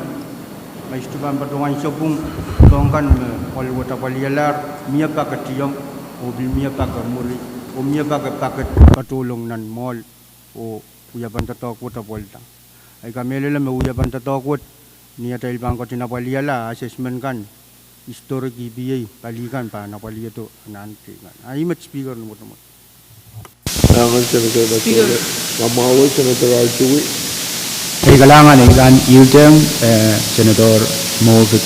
ma I sohte pahn patohwan sapwung, soahng kan me ohl wet apwalialahr, mie pak tiong, oh pil mie pak mwuri, oh mie pak, pak patohlong nan mwohl, oh wiepen doadoahk wet apwalda. A I kamehlele me wiepen doadoahk wet, ni atail pahn ketin apwaliala, assessment kan, historic EPA pali kan pahn apwalihdo anahn kei kan. A I met Speaker ni mwotomwot. Kalahngan Senator Latore. Speaker. Mamwahu Senator Artui. Ei, kalahngan, I pahn yieldehng, eh, Senator Moffitt.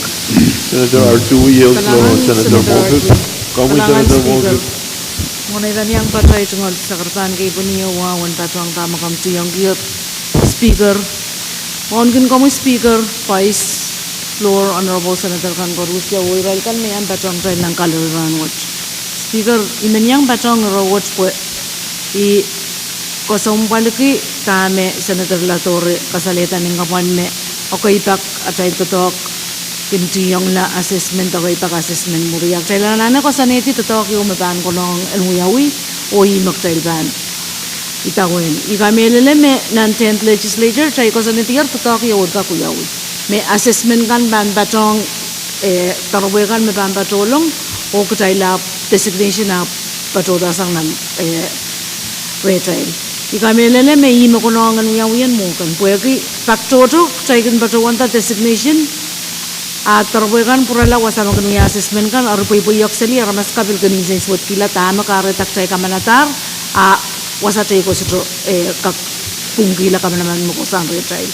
Senator Artui, yield floor. Kalahngan Senator Moffitt. Komwi Senator Moffitt. Mwohn ei pahn iang patohwan tungoal sakarada kei pwehn iang wahu en patohwan dahme komw tiong kiet Speaker. Mwohn kin komwi Speaker, Vice, Floor, Honorable Senator kan koaros, oh irail kan me iang patohwan kitail nan gallery rahnwet. Speaker, I men iang patohwan ire wet pwe I kesempwalki dahme Senator Latore kasalehda ni kapwal me Okeipak atail doadoahk kin tiongla assessment, okeipak assessment mwuri. Kitail anahne koasoanehdi doadoahk ieu me pahn konehng en wiawi, oh ih me kitail pahn idawehn. I kamehlele me nan tenth legislature, kitail koasoanehdier doadoahk ieu en kak wiawi. Me assessment kan pahn patohng, eh, doaropwe kan me pahn patohlong, oh kitail ahpw designation ahpw patohda sang nan, eh, rehtail. I kamehlele me ih me konehng en wiawi en mwo kan. Pwehki pak tohto, kitail kin patohwanda designation, a doaropwe kan pwurala wasa me kin wia assessment kan, eri pweipweiok seli, aramas ka pil kin insensuwedkihla dahme kahrehda kitail kamanadahr, a wasa teikan sohte, eh, kak pwungkihla kamanaman me kohsang rehtail.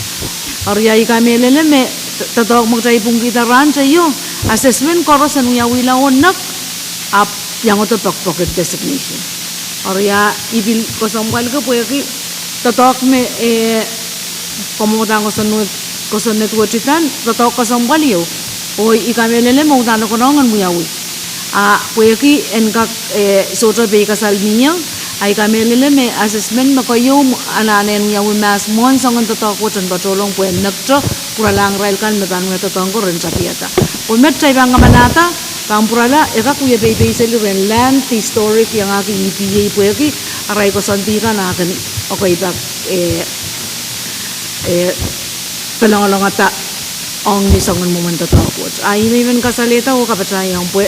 Eri I kamehlele me doadoahk me kitail pwungkihda rahn teio, assessment koaros en wiawihla oh nek, ahpw iangodo poakpoaken designation. Eri I pil kesempwalki pwehki doadoahk me, eh, komw uhdahn koasoan, koasoanehdi wet idan, doadoahk kesempwal ieu. Oh I kamehlele me uhdahn konehng en wiawi. A pwehki en kak, eh, sohte peikasal mie, a I kamehlele me assessment me keieu anahne en wiawi mahs mwohn soangen doadoahk wet en patohlong pwe en nekte pwuralahng irail kan me pahn wia doadoahk ko ren tapihada. Pwe met kitail pahn kamanada, pahn pwurala, e kak wie peipei seli ren land, historic, iangahki E P A pwehki arail koasoandi kan a kin okeipak, eh, eh, pelongelongada ong ni soangen mwomwen doadoahk wet. A I men men kasalehda oh kapatahiong pwe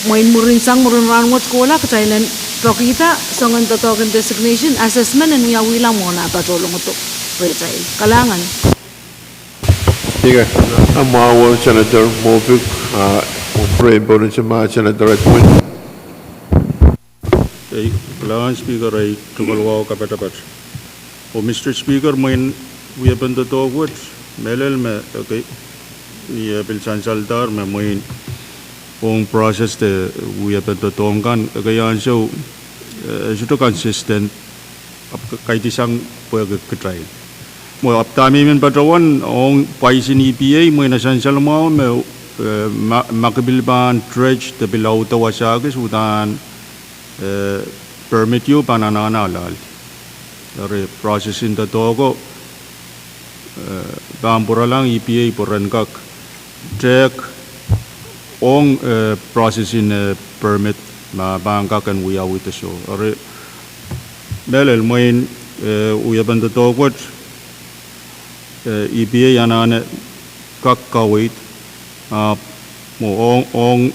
mwein mwurin sang mwurin rahn wet kohla kitail en pekihda soangen doadoahk en designation, assessment en wiawihla mwohn ah patohlongodo rehtail. Kalahngan. Speaker. A mwahu Senator Moffitt, a, pwurehng pohnese ma Senator Edwin. Ei, kalahngan Speaker, ei tungoal wahu kapatapat. Oh Mister Speaker, mwein wiepen doadoahk wet, mehlel me, okay, I, eh, pil sansaldahr me mwein ong process de wiepen doadoahk kan, okay, ansou, eh, sohte consistent, ahpw kaidisang pwehki kitail. Mwo ahpw dahme I men patohwan ong pwaisin E P A, mwein e sansal mwahu me, eh, ma, ma ke pil pahn dredge de pil audepe wasa kis uhdahn, eh, permit ieu pahn anahne ahlahldi. Eri process en doadoahk ko, eh, pahn pwuralahng E P A pwe ren kak tehk ong, eh, process en, eh, permit ma pahn kak en wiawi de soh. Eri mehlel mwein, eh, wiepen doadoahk wet, eh, E P A anahne kak kaweid, ah, mwo ong, ong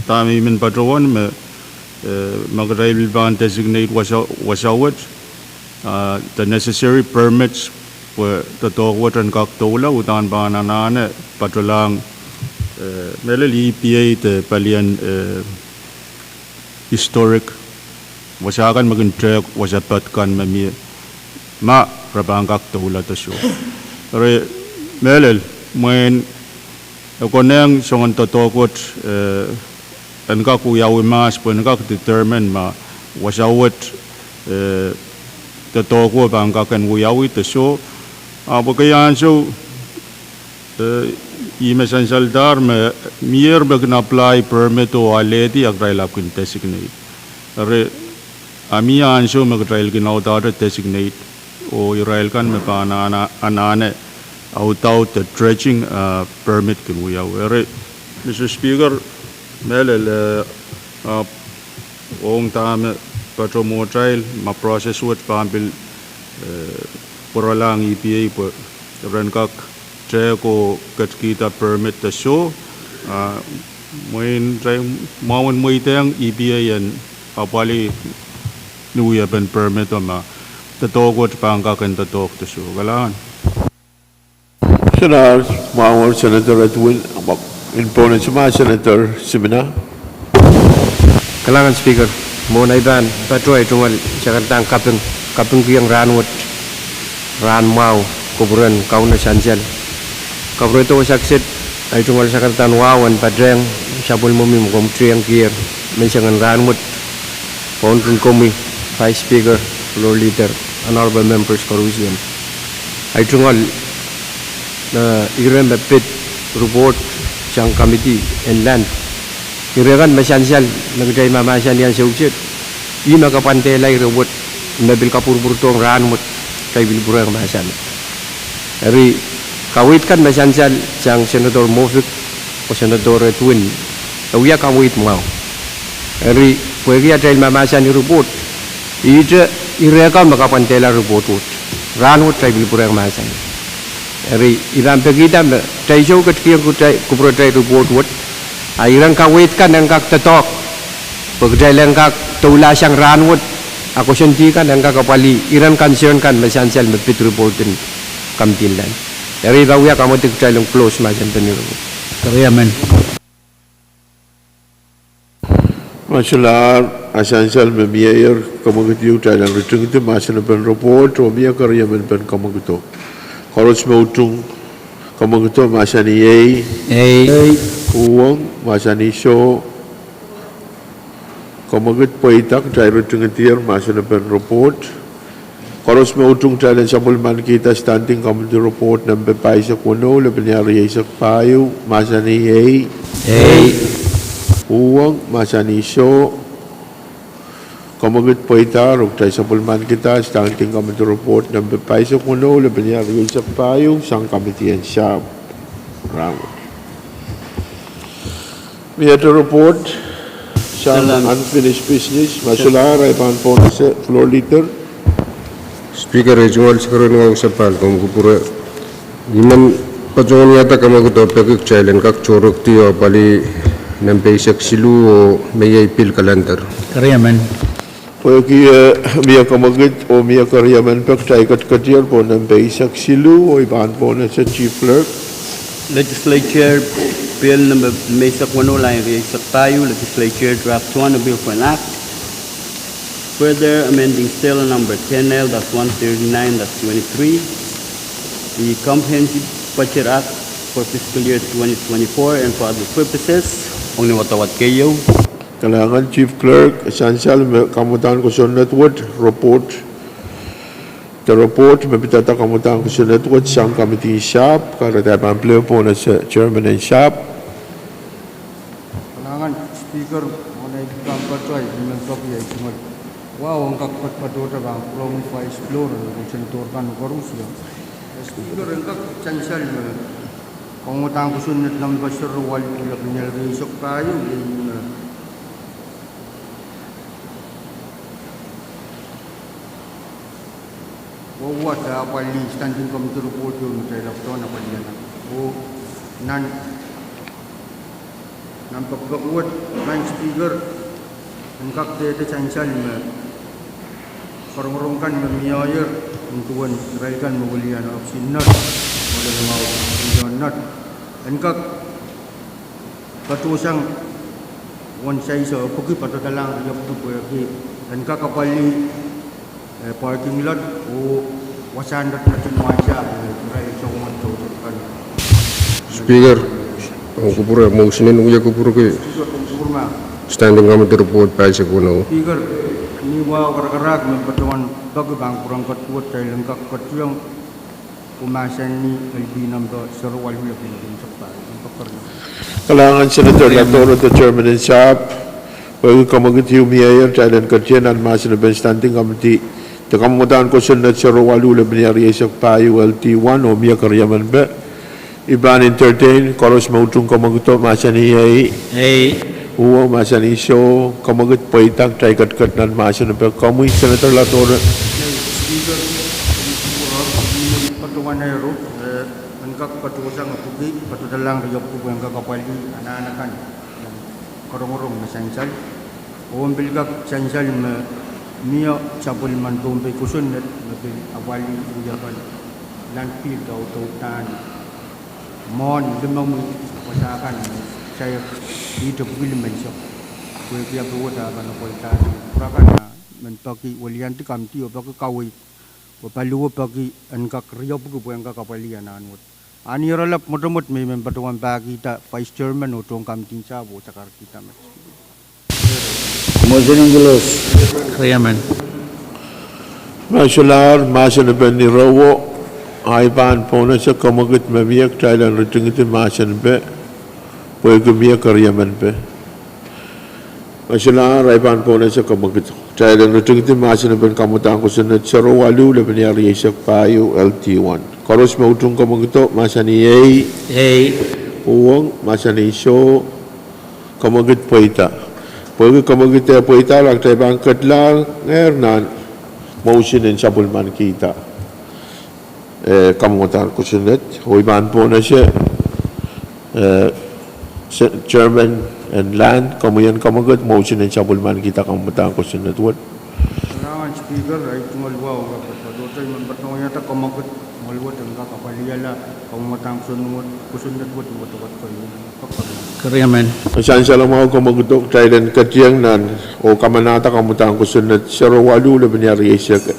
dahme I men patohwan me, eh, ma kitail pil pahn designate wasa, wasa wet, ah, the necessary permits pwe doadoahk wet en kak doula uhdahn pahn anahne patohlahng, eh, mehlel E P A de palien, eh, historic wasa kan me kin tehk wasa ped kan me mie ma re pahn kak doula de soh. Eri mehlel mwein e konehng soangen doadoahk wet, eh, en kak wiawi mahs pwe en kak determine ma wasa wet, eh, doadoahk wet pahn kak en wiawi de soh. Ahpw okay ansou, eh, I me sansaldahr me mier me kin apply permit oh alehdi a kitail ahpw kin designate. Eri a mie ansou me kitail kin audaudehte designate oh irail kan me pahn ana, anahne audaudehte dredging, ah, permit kin wiawi. Eri Mister Speaker, mehlel, eh, ah, ong dahme patohwan mwohtail ma process wet pahn pil, eh, pwuralahng E P A pwe ren kak tehk oh ketkihda permit de soh, ah, mwein kitail mwahwen mweidehng E P A en apwalih ni wiepen permit o ma doadoahk wet pahn kak en doadoahk de soh. Kalahngan. Senator, mwahu Senator Edwin, in pohnese ma Senator Simina. Kalahngan Speaker, mwohn ei pahn patoh ei tungoal sakaradahn kaping, kapingkihong rahn wet, rahn mwahu, kupwuren Kauno sansal. Kapwuredo wasa kiset, ei tungoal sakaradahn wahu en patehng sapwellimomwi me komw tiengkier menseng en rahn wet, pwounden komwi, Vice Speaker, Floor Leader, Honorable Members koarusie. Ei tungoal, eh, ire me pid report sang committee en land. Ire kan me sansal me kitail mahmahsanih ansou kiset, ih me kapwandehla ire wet me pil kapwurpwurdohng rahn wet, kitail pil pwurehng mahsanih. Eri Kaweid kan me sansal sang Senator Moffitt oh Senator Edwin, e wia kaweid mwahu. Eri, pwehki atail mahmahsanih ripoht, ihte ire kan me kapwandehla ripoht wet. Rahnwet kitail pil pwurehng mahsanih. Eri, I pahn pekihda me kitail sou ketikihong kupwuratail ripoht wet, a iren kaweid kan en kak doadoahk, pwe kitail en kak doulahsang rahnwet, a koasoandi kan en kak apwalih iren concern kan me sansal me pid ripoht en kamidi inland. Eri, I pahn wia kamwekid kitail en close mahsen en ripoht. Eri, amen. Ma solahr, a sansal me mieier, kamwekidiong kitail en ritingidi mahsen en ripoht, oh mie keriemen pen kamwekido. Koaros me utung kamwekido mahsanih ei. Ei. Uhwong mahsanih soh. Kamwekid pweida, kitail ritingidier mahsen en ripoht. Koaros me utung kitail en sapwellimanikihda standing committee ripoht nempe pahisek weneu, lepenia rieisek pahieu, mahsanih ei. Ei. Uhwong mahsanih soh. Kamwekid pweida, oh kitail sapwellimanikihda standing committee ripoht nempe pahisek weneu, lepenia rieisek pahieu, sang kamidi en sahpw. Rahnwet. Miehte ripoht sang unfinished business, ma solahr, I pahn pohnese floor leader. Speaker, ei tungoal sakaradahn wahu sapahl, komw kupwure. I men patohwaniada kamwekido peki kitail en kak tohrohrki oh apwalih nempe eisek siluh oh me iei pil kalender. Pwehki, eh, mie kamwekid oh mie keriemen peki, kitail ketiketier pohn nempe eisek siluh, oh I pahn pohnese Chief Clerk. Legislature Bill nempe eisek weneu, lain rieisek pahieu, Legislature Draft One, a Bill for an Act further amending State Law number ten L dash one thirty-nine dash twenty-three, the Comprehensive Budget Act for fiscal year twenty twenty-four and for other purposes. Ong ni wadawad keieu. Kalahngan Chief Clerk, sansal me kamwadahn kosonned wet, ripoht, de ripoht me pidada kamwadahn kosonned wet sang kamidi en sahpw, kahrehda I pahn pil pohnese chairman en sahpw. Kalahngan Speaker, mwohn ei pahn patohwan, I men peki ei tungoal wahu en kak patohda pahn pwurehng vice floor, oh senator kan koaros. Speaker, en kak sansal me kamwadahn kosonned nempe sero waluh, lepenia rieisek pahieu, iei me wawada apwalih standing committee ripoht ieu me kitail ahpw patohwan apwalih nan. Oh nan, nan pekipek wet, Madam Speaker, en kak dehde sansal me korongorong kan me mieier, nin duwen irail kan me welian option not, olel mwahu option not, en kak patohsang wen saise epwiki, patohdalahng riepwiki pwehki en kak apwalih, eh, parking lot oh wasahn lot me kin wasa, eh, irail soumwahu toutou kan. Speaker, komw kupwure, motion en wie kupwurki standing committee ripoht pahisek weneu. Speaker, ni wahu karakarahk me patohwan peki pahn kupwurki, kitail en kak ketiong oh mahsanih L P nempe sero waluh, lepenia rieisek pahieu. Kalahngan Senator Latoro, de chairman en sahpw, pwehki kamwekidiong mieier, kitail en ketin nan mahsen en standing committee, de kamwadahn kosonned sero waluh, lepenia rieisek pahieu, L T one, oh mie keriemen peh. I pahn entertain, koaros me utung kamwekido mahsanih ei. Ei. Uhwong mahsanih soh, kamwekid pweida, kitail ketiket nan mahsen en peh. Komwi Senator Latoro. Patohwan ero, eh, en kak patohsang epwiki, patohdalahng riepwiki pwe en kak apwalih anahn akan, eh, korongorong me sansal. Oh en pil kak sansal me mie sapwellimen Pohnpei kosonned me pil apwalih wiepen landfill de audaudkihda mwohn limomwi wasa kan me sair, ihte pwuki limensek. Pwehki ape wet a pahn apwalih pwurak kan a men peki weliandi kamidi oh peki kaweid, oh paliwe peki en kak riepwiki pwe en kak apwalih anahn wet. A ni oaralap mwotomwot me I men patohwan pahkihda vice chairman oh tohn kamidi en sahpw oh sakarkihda met. Motion en close. Riemen. Ma solahr, mahsen en peh ni rawo, ahi pahn pohnese kamwekid me mie kitail en ritingidi mahsen en peh, pwehki mie keriemen peh. Ma solahr, ahi pahn pohnese kamwekid. Kitail en ritingdi mahsen en kamwadahn kosonned sero waluh lepeni rieisek pahieu L T one. Koaros me utung kamwakido, mahsanih ei. Ei. Uhwong, mahsanih soh. Kamwakid pweida. Pwehki kamwakid eh pweida, a kitail pahn ketilahng nan motion en sapwellimanikihda eh, kamwadahn kosonned. Oh I pahn pwonese, eh, se-, Chairman en Land, komwi en kamwakid motion en sapwellimanikihda kamwadahn kosonned wet. Kalahngan Speaker, ahi tungoal wahu, kak patohdo, I men patohdo wiahda kamwakid, mwomwen wet en kak apwalihala kamwadahn kosonned wet, kosonned wet, wet, wet, wet. Keriamen. Sansal mwahu kamwakido, kitail en ketieng nan oh kamanahda kamwadahn kosonned sero waluh lepeni rieisek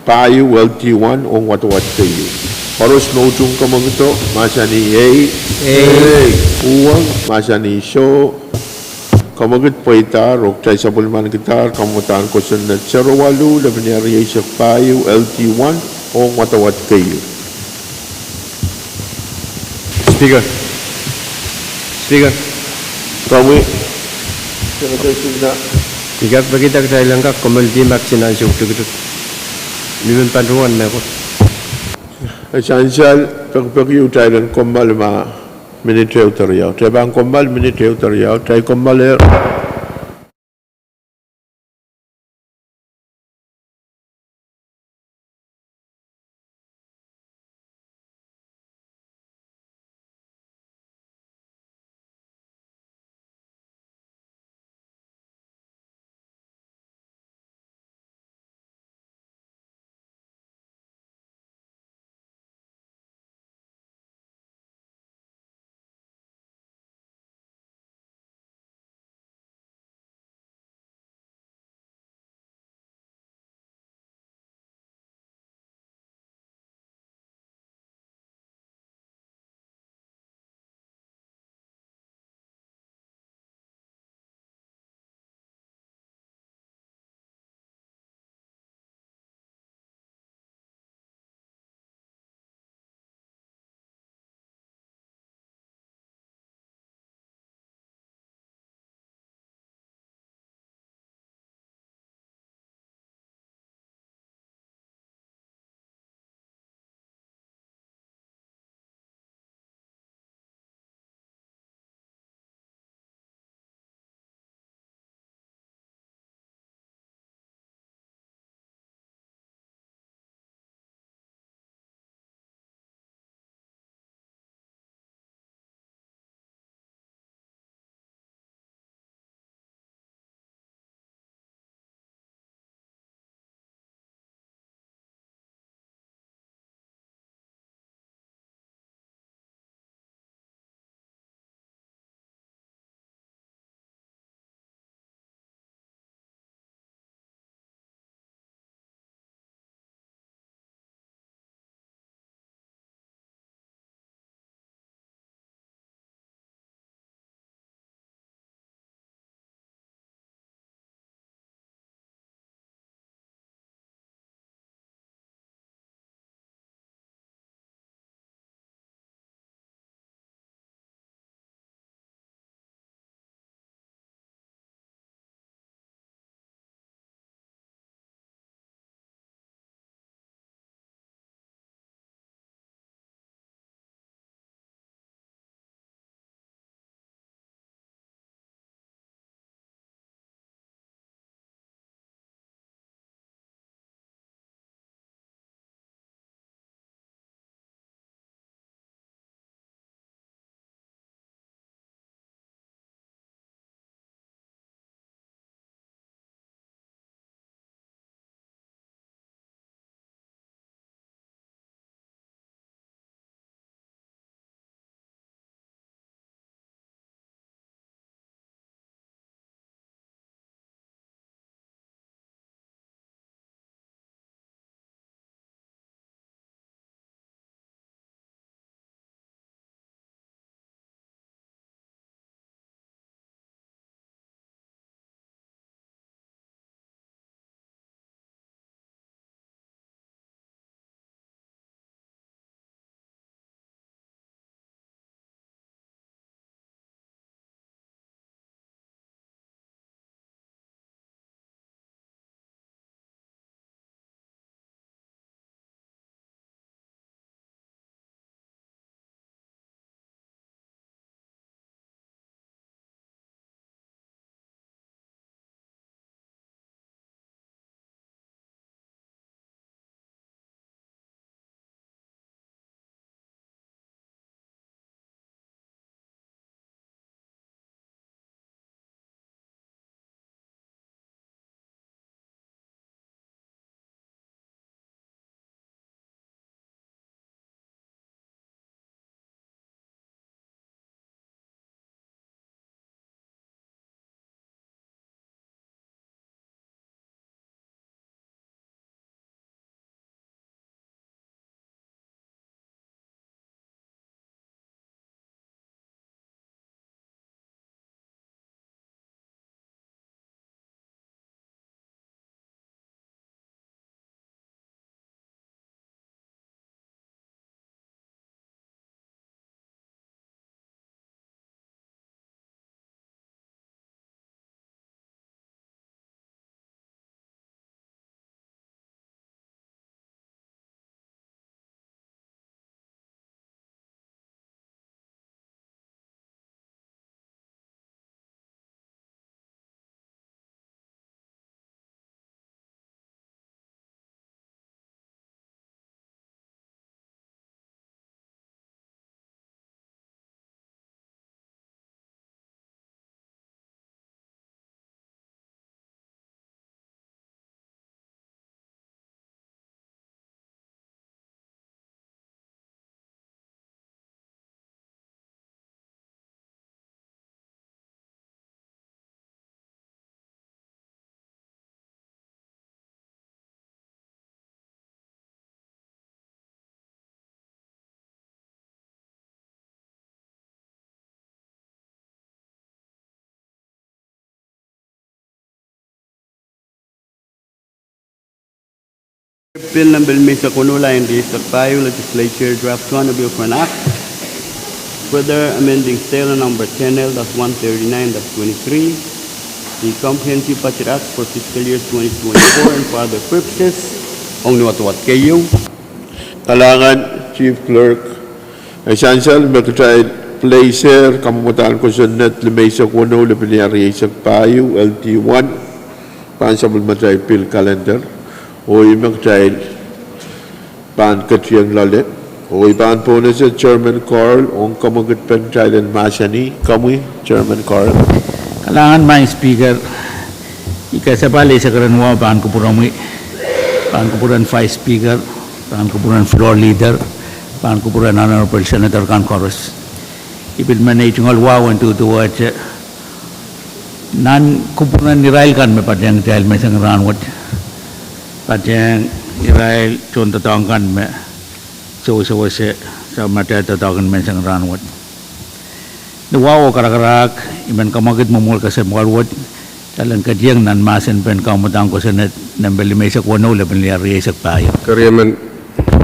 pahieu L T one ong wadawad keieu. Koaros me utung kamwakido, mahsanih ei. Ei. Uhwong, mahsanih soh. Kamwakid pweidahr oh kitail sapwellimanikidahr kamwadahn kosonned sero waluh lepeni rieisek pahieu L T one ong wadawad keieu. Speaker. Speaker. Komwi. Senator Sumner. I kak pekihda kitail en kak kommoaldi mahsen ansou tikitik. Ni men pahn ruwan mehkot. E sansal pekipeki kitail en kommoal ma minit ehu de riau. Kitail pahn kommoal minit ehu de riau. Kitail kommoalehr. Bill number limeisek weneu lel rieisek pahieu, Legislature Draft One, a bill for an act further amending Stele number ten L dash one thirty-nine dash twenty-three, the Comprehensive Budget Act for fiscal year twenty twenty-four and for other purposes. Ong ni wadawad keieu. Kalahngan Chief Clerk. E sansal me kitail place kamwadahn kosonned limeisek weneu lepin rieisek pahieu, L T one, pahn sapwellimatail bill calendar, oh ih me kitail pahn ketieng loale, oh I pahn pohnese Chairman Carl ong kamwekid pen kitail en mahsanih. Komwi, Chairman Carl. Kalahngan Madam Speaker, I kasapahl eisek ren wahu pahn kupwuromwi, pahn kupwuren Vice Speaker, pahn kupwuren Floor Leader, pahn kupwuren Honorable Senator kan koaros. I pil men ei tungoal wahu en duduwehte nan kupwuren irail kan me patehng kitail menseng rahnwet, patehng irail tohndoadoahk kan me sewesewese samatail doadoahk en menseng rahnwet. Ni wahu oh karakarahk, I men kamwekid mwomwohl kesempwal wet, kitail en ketieng nan mahsen pen kamwadahn kosonned nempe limeisek weneu lepin rieisek pahieu. Keriemen,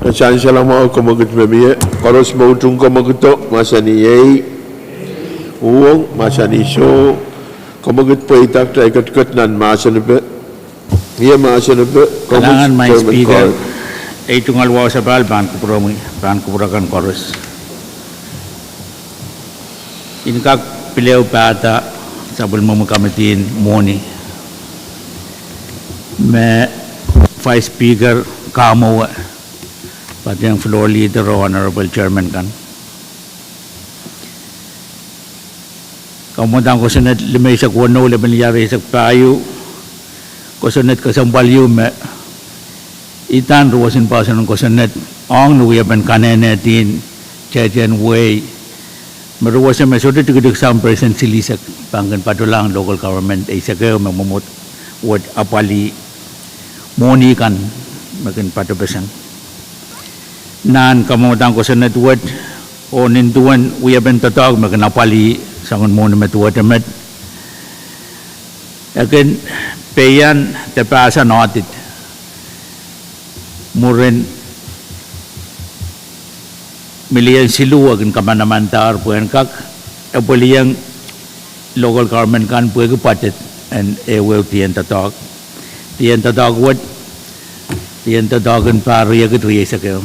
e sansal mwahu kamwekid me mie, koaros me utung kamwekido, mahsanih ei. Uhwong, mahsanih soh. Kamwekid pweida, kitail ketiket nan mahsen pe. Ie mahsen pe. Kalahngan Madam Speaker, ei tungoal wahu sapahl pahn kupwuromwi, pahn kupwure kan koaros. I kak pil ehu pahda sapwellimomwi komwidien mwohni me Vice Speaker kamwewe, patehng Floor Leader oh Honorable Chairman kan. Kamwadahn kosonned limeisek weneu lepin rieisek pahieu, kosonned kesempwal ieu me idahn ruwesin poahsoan en kosonned ong ni wiepen kanenedien tehtehn wehi me ruwese me sohte tikitik sang percent silihsek pahn kin patohlahng local government eisek ehu me mwomwohd wet apwalih mwohni kan me kin patopeseng. Nan kamwadahn kosonned wet, oh nin duwen wiepen doadoahk me kin apwalih soangen mwohni me duwehte met, e kin peian de pahsan audit mwurin million siluh e kin kamanamandahr pwehn kak epwelieng local government kan pwehki budget en ehuehu dihen doadoahk. Dihen doadoahk wet, dihen doadoahk en pahr riekid rieisek ehu.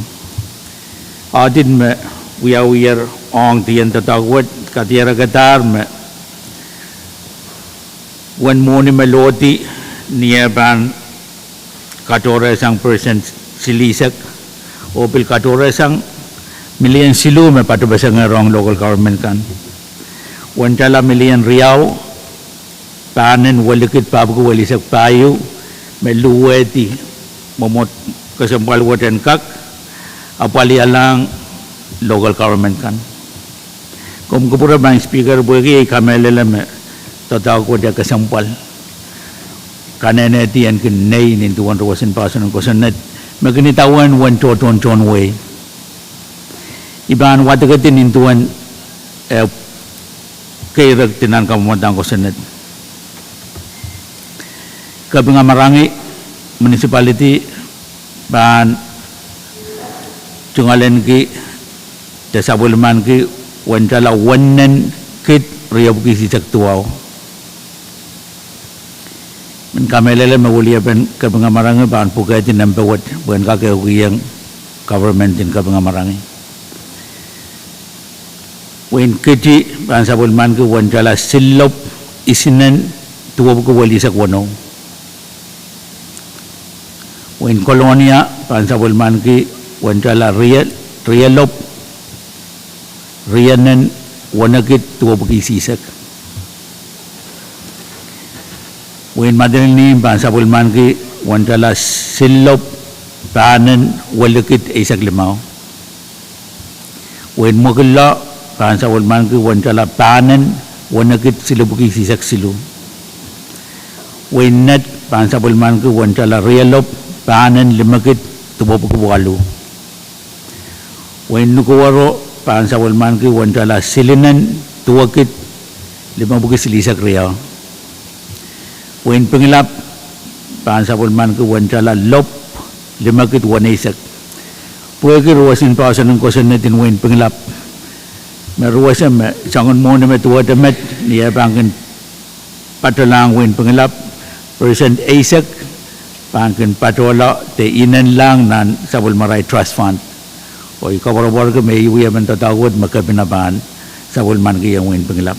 Audit me wiawiher ong dihen doadoahk wet kadierekdahr me uwen mwohni me lohdi ni eh pahn katohrehsang percent silihsek, oh pil katohrehsang million siluh me patohpesengehr ong local government kan, uwen tala million riau pahnen welikid papwiki welisek pahieu me luhwehdi mwomwohd kesempwal wet en kak apwalihalahng local government kan. Komw kupwure Madam Speaker, pwehki ei kamehlele me doadoahk wet e kesempwal, kanenedi en kin nei nin duwen ruwesin poahsoan en kosonned me kin idawehn uwen tohtohn tohn wehi. I pahn wadekedi nin duwen e keirekdi nan kamwadahn kosonned. Kaping Amarangi Municipality pahn tungoalenki de sapwellimaniki uwen tala wennen kid riepwiki isihsek duwau. Men kamehlele me weliepen Kaping Amarangi pahn pwukehdi nempe wet pwehn kak ehukihong government en Kaping Amarangi. Wehin Kiti pahn sapwellimaniki uwen tala sililop isinen duwepwiki welisek weneu. Wehin Kolonia pahn sapwellimaniki uwen tala rie-, rielop rienen wenekid duwepwiki isihsek. Wehin Madolenihmw pahn sapwellimaniki uwen tala sililop pahnen welikid eisek limau. Wehin Mwokillo pahn sapwellimaniki uwen tala pahnen wenekid silipwiki isihsek siluh. Wehin Nett pahn sapwellimaniki uwen tala rielop pahnen limekid duwepwiki waluh. Wehin Nukuoro pahn sapwellimaniki uwen tala silinen duwekid limepwiki silihsek riau. Wehin Pingelap pahn sapwellimaniki uwen tala lop limekid weneisek. Pwehki ruwesin poahsoan en kosonned en wehin Pingelap me ruwese me soangen mwohni me duwehte met ni eh pahn kin patohlahng wehin Pingelap, percent eisek pahn kin patohla de inenlahng nan sapwellimarail trust fund. Oh I koapworopworki me I wia emen doadoahk wet me kepina pahn sapwellimaniki ong wehin Pingelap.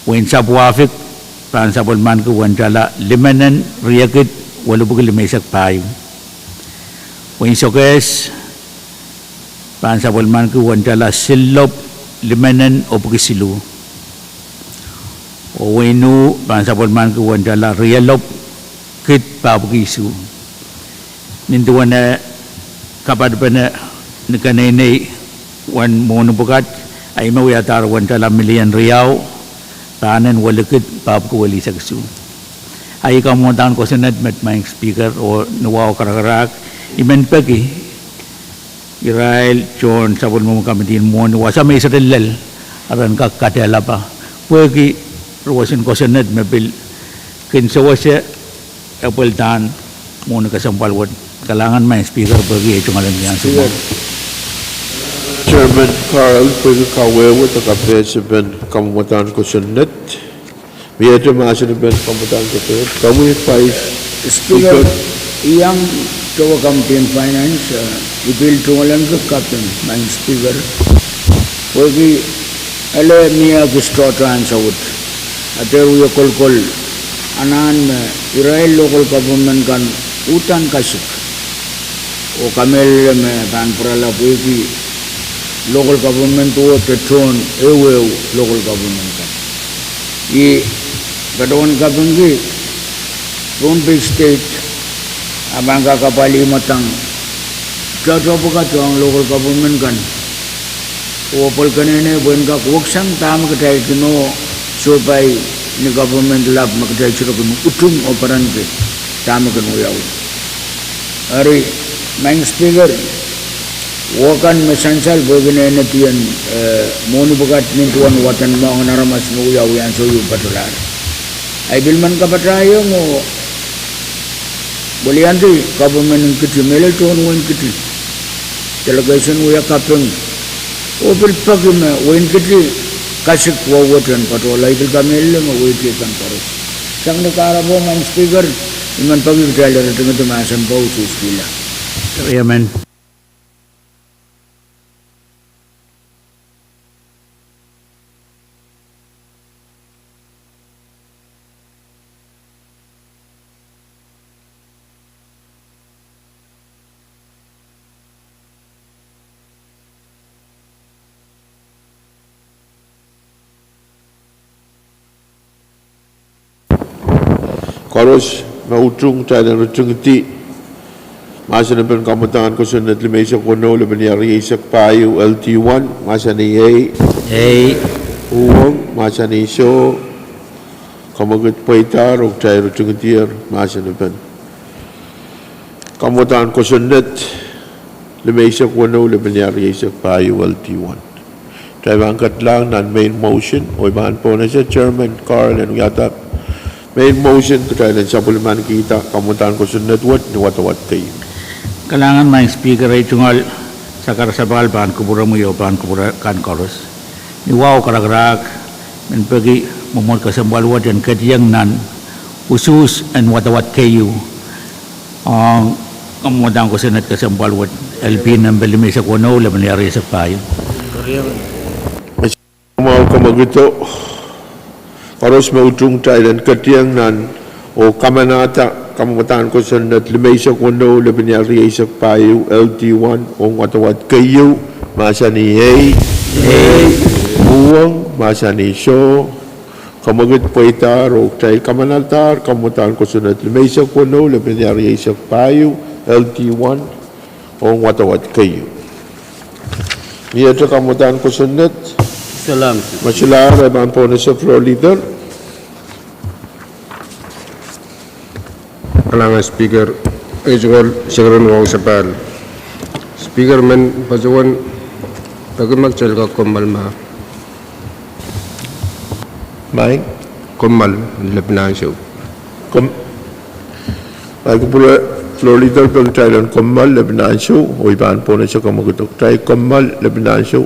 Wehin Sapwuahfik pahn sapwellimaniki uwen tala limenen riekid welipwiki limeisek pahieu. Wehin Sokehs pahn sapwellimaniki uwen tala sillop limenen epwiki siluh. Oh wehin Uh pahn sapwellimaniki uwen tala rielop kid pahpwiki isuh. Nin duwen eh kapadipene ni keneinei uwen mwohni pwukat, a ih me wiadahr uwen tala milion riau pahnen welikid pahpwiki welihsek isuh. A ih kamwadahn kosonned met Maing Speaker, oh ni wahu karakarahk, I men peki irail tohn sapwellimomwi kamidi en mwohni wasa me I sohte lel, ren kak kadehlapa pwehki ruwesin kosonned me pil kin sewese epweldahn mwohni kesempwal wet. Kalahngan Maing Speaker pwehki ei tungoal en ansou mwahu. Chairman Carl, pwehki kawehwe de kapehsepen kamwadahn kosonned, miehte mahsen en kamwadahn kosonned, komwi Vice Speaker, Speaker, I iang towe kamidi en Finance, eh, I pil tungoal en kaping Maing Speaker, pwehki ele mie ekis tohto ansou wet, a dehr wia kolokol anahn me irail local government kan uhdahn kasik, oh kamehlele me pahn pwurala pwehki local government duwehte tohn ehuehu local government kan. I patohwan kapingki Pohnpei State a pahn kak apwalih mwadang tohto pwukat ong local government kan, oh pwel keneinei pwehn kak weksang dahme kitail kin oh sohpai ni government lap me kitail sohte kin utung oh perenki dahme kin wiawi. Eri, Maing Speaker, wehkan me sansal pwehki nehnetien, eh, mwohni pwukat nin duwen waden moangen aramas me wiawi ansou ieu patohlahr. A I pil men kapatahiong oh weliandi government en Kiti, mehlel tohn wehin Kiti, delegation wia kaping, oh pil peki me wehin Kiti kasik wehwehte en patohla. I pil kamehlele me wehi kan koaros. Sang ni kahrepe Maing Speaker, I men peki kitail en ritingedi mahsen pwukat usuhs kihla. Koaros me utung, kitail en ritingedi mahsen en kamwadahn kosonned limeisek weneu, lepin iar rieisek pahieu, L D one, mahsanih ei. Ei. Uhwong, mahsanih soh. Kamwekid pweidahr oh kitail ritingedier mahsen en kamwadahn kosonned limeisek weneu, lepin iar rieisek pahieu, L D one. Kitail pahn kedlahng nan main motion, oh I pahn pohnese Chairman Carl en wiahda main motion, kitail en sapwellimanikihda kamwadahn kosonned wet ni wadawad keieu. Kalahngan Maing Speaker, ei tungoal sakar sapahl pahn kupwuromwi oh pahn kupwure kan koaros. Ni wahu karakarahk, men peki mwomwohd kesempwal wet en ketieng nan usuhs en wadawad keieu ong kamwadahn kosonned kesempwal wet, L P nempe limeisek weneu, lepin iar rieisek pahieu. Mwahu kamwekido, koaros me utung, kitail en ketieng nan oh kamanahda kamwadahn kosonned limeisek weneu, lepin iar rieisek pahieu, L D one, ong wadawad keieu, mahsanih ei. Ei. Uhwong, mahsanih soh. Kamwekid pweidahr oh kitail kamanadahr kamwadahn kosonned limeisek weneu, lepin iar rieisek pahieu, L D one, ong wadawad keieu. Miehte kamwadahn kosonned? Salam. Ma solahr, I pahn pohnese Floor Leader. Kalahngan Speaker, ei tungoal sekeren wahu sapahl. Speaker, men patohwan peki ma kitail kak kommoal ma Maing? Kommoal, lepin ansou. Kom-, Maing, kupwure. Floor Leader, peki kitail en kommoal lepin ansou, oh I pahn pwonese kamwekid, kitail kommoal lepin ansou.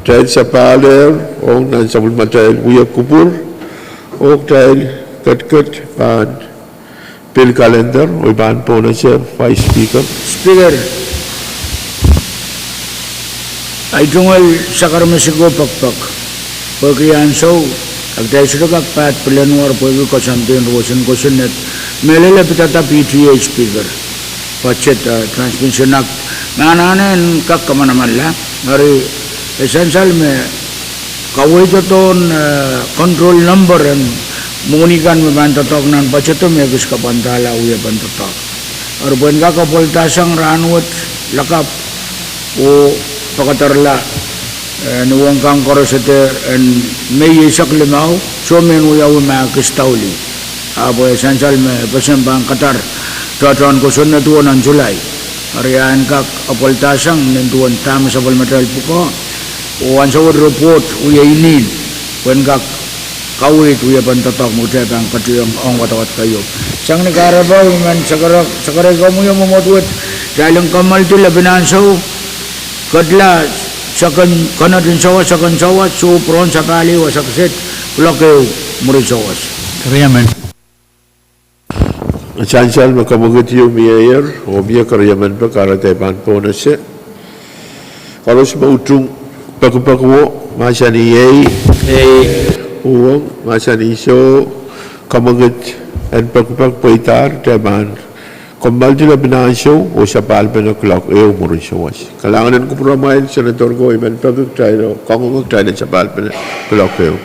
Kitail sapahl ehr ong nan sapwellimatail wia kupwur, oh kitail ketiket pahn pil kalender oh I pahn pohnese Vice Speaker. Speaker, ei tungoal sakar me siko pekpek, pwehki ansou, a kitail sohte kak pahd pilenwar pwehki koasoandi en roson kosonned, mehlel e pidada P T A Speaker, Budget, eh, Transmission Act, me anahne en kak kamanamanla, eri e sansal me kaweid doadoahk, eh, control number en mwohni kan me pahn doadoahk nan budget o me kis kapwandahla wiepen doadoahk. Eri pwehn kak apwalidahsang rahnwet lakapw oh pakadarala, eh, ni wehkan koaros en Mei eisek limau, soh me wiawi ma kis daulih. Ahpw e sansal me pesen pahn kadar doadoahk en kosonned o nan Sulai. Eri en kak apwalidahsang nin duwen dahme sapwellimatail pwukoa, oh ansou wet report wie inin, pwehn kak kaweid wiepen doadoahk me kitail pahn ketiong ong wadawad keieu. Sang ni kahrepe I men sakarek, sakarek komwi oh mwomwohd wet, kitail en kammaldi lepin ansou, ketla, seken, konehng en sawas, seken sawas, soh pwurehng sapahl ehu wasa kiset, kuloak ehu mwurin sawas. Sansal me kamwekid ieu mieier, oh mie keriemen pwe kahrehda I pahn pohnese. Koaros me utung pekipek o, mahsanih ei. Uhwong, mahsanih soh. Kamwekid en pekipek pweidahr, kitail pahn kammaldi lepin ansou oh sapahlpene kuloak ehu mwurin sawas. Kalahngan en kupwuramwail, Senator ko, I men peki kitail en kangoange kitail en sapahlpene kuloak ehu.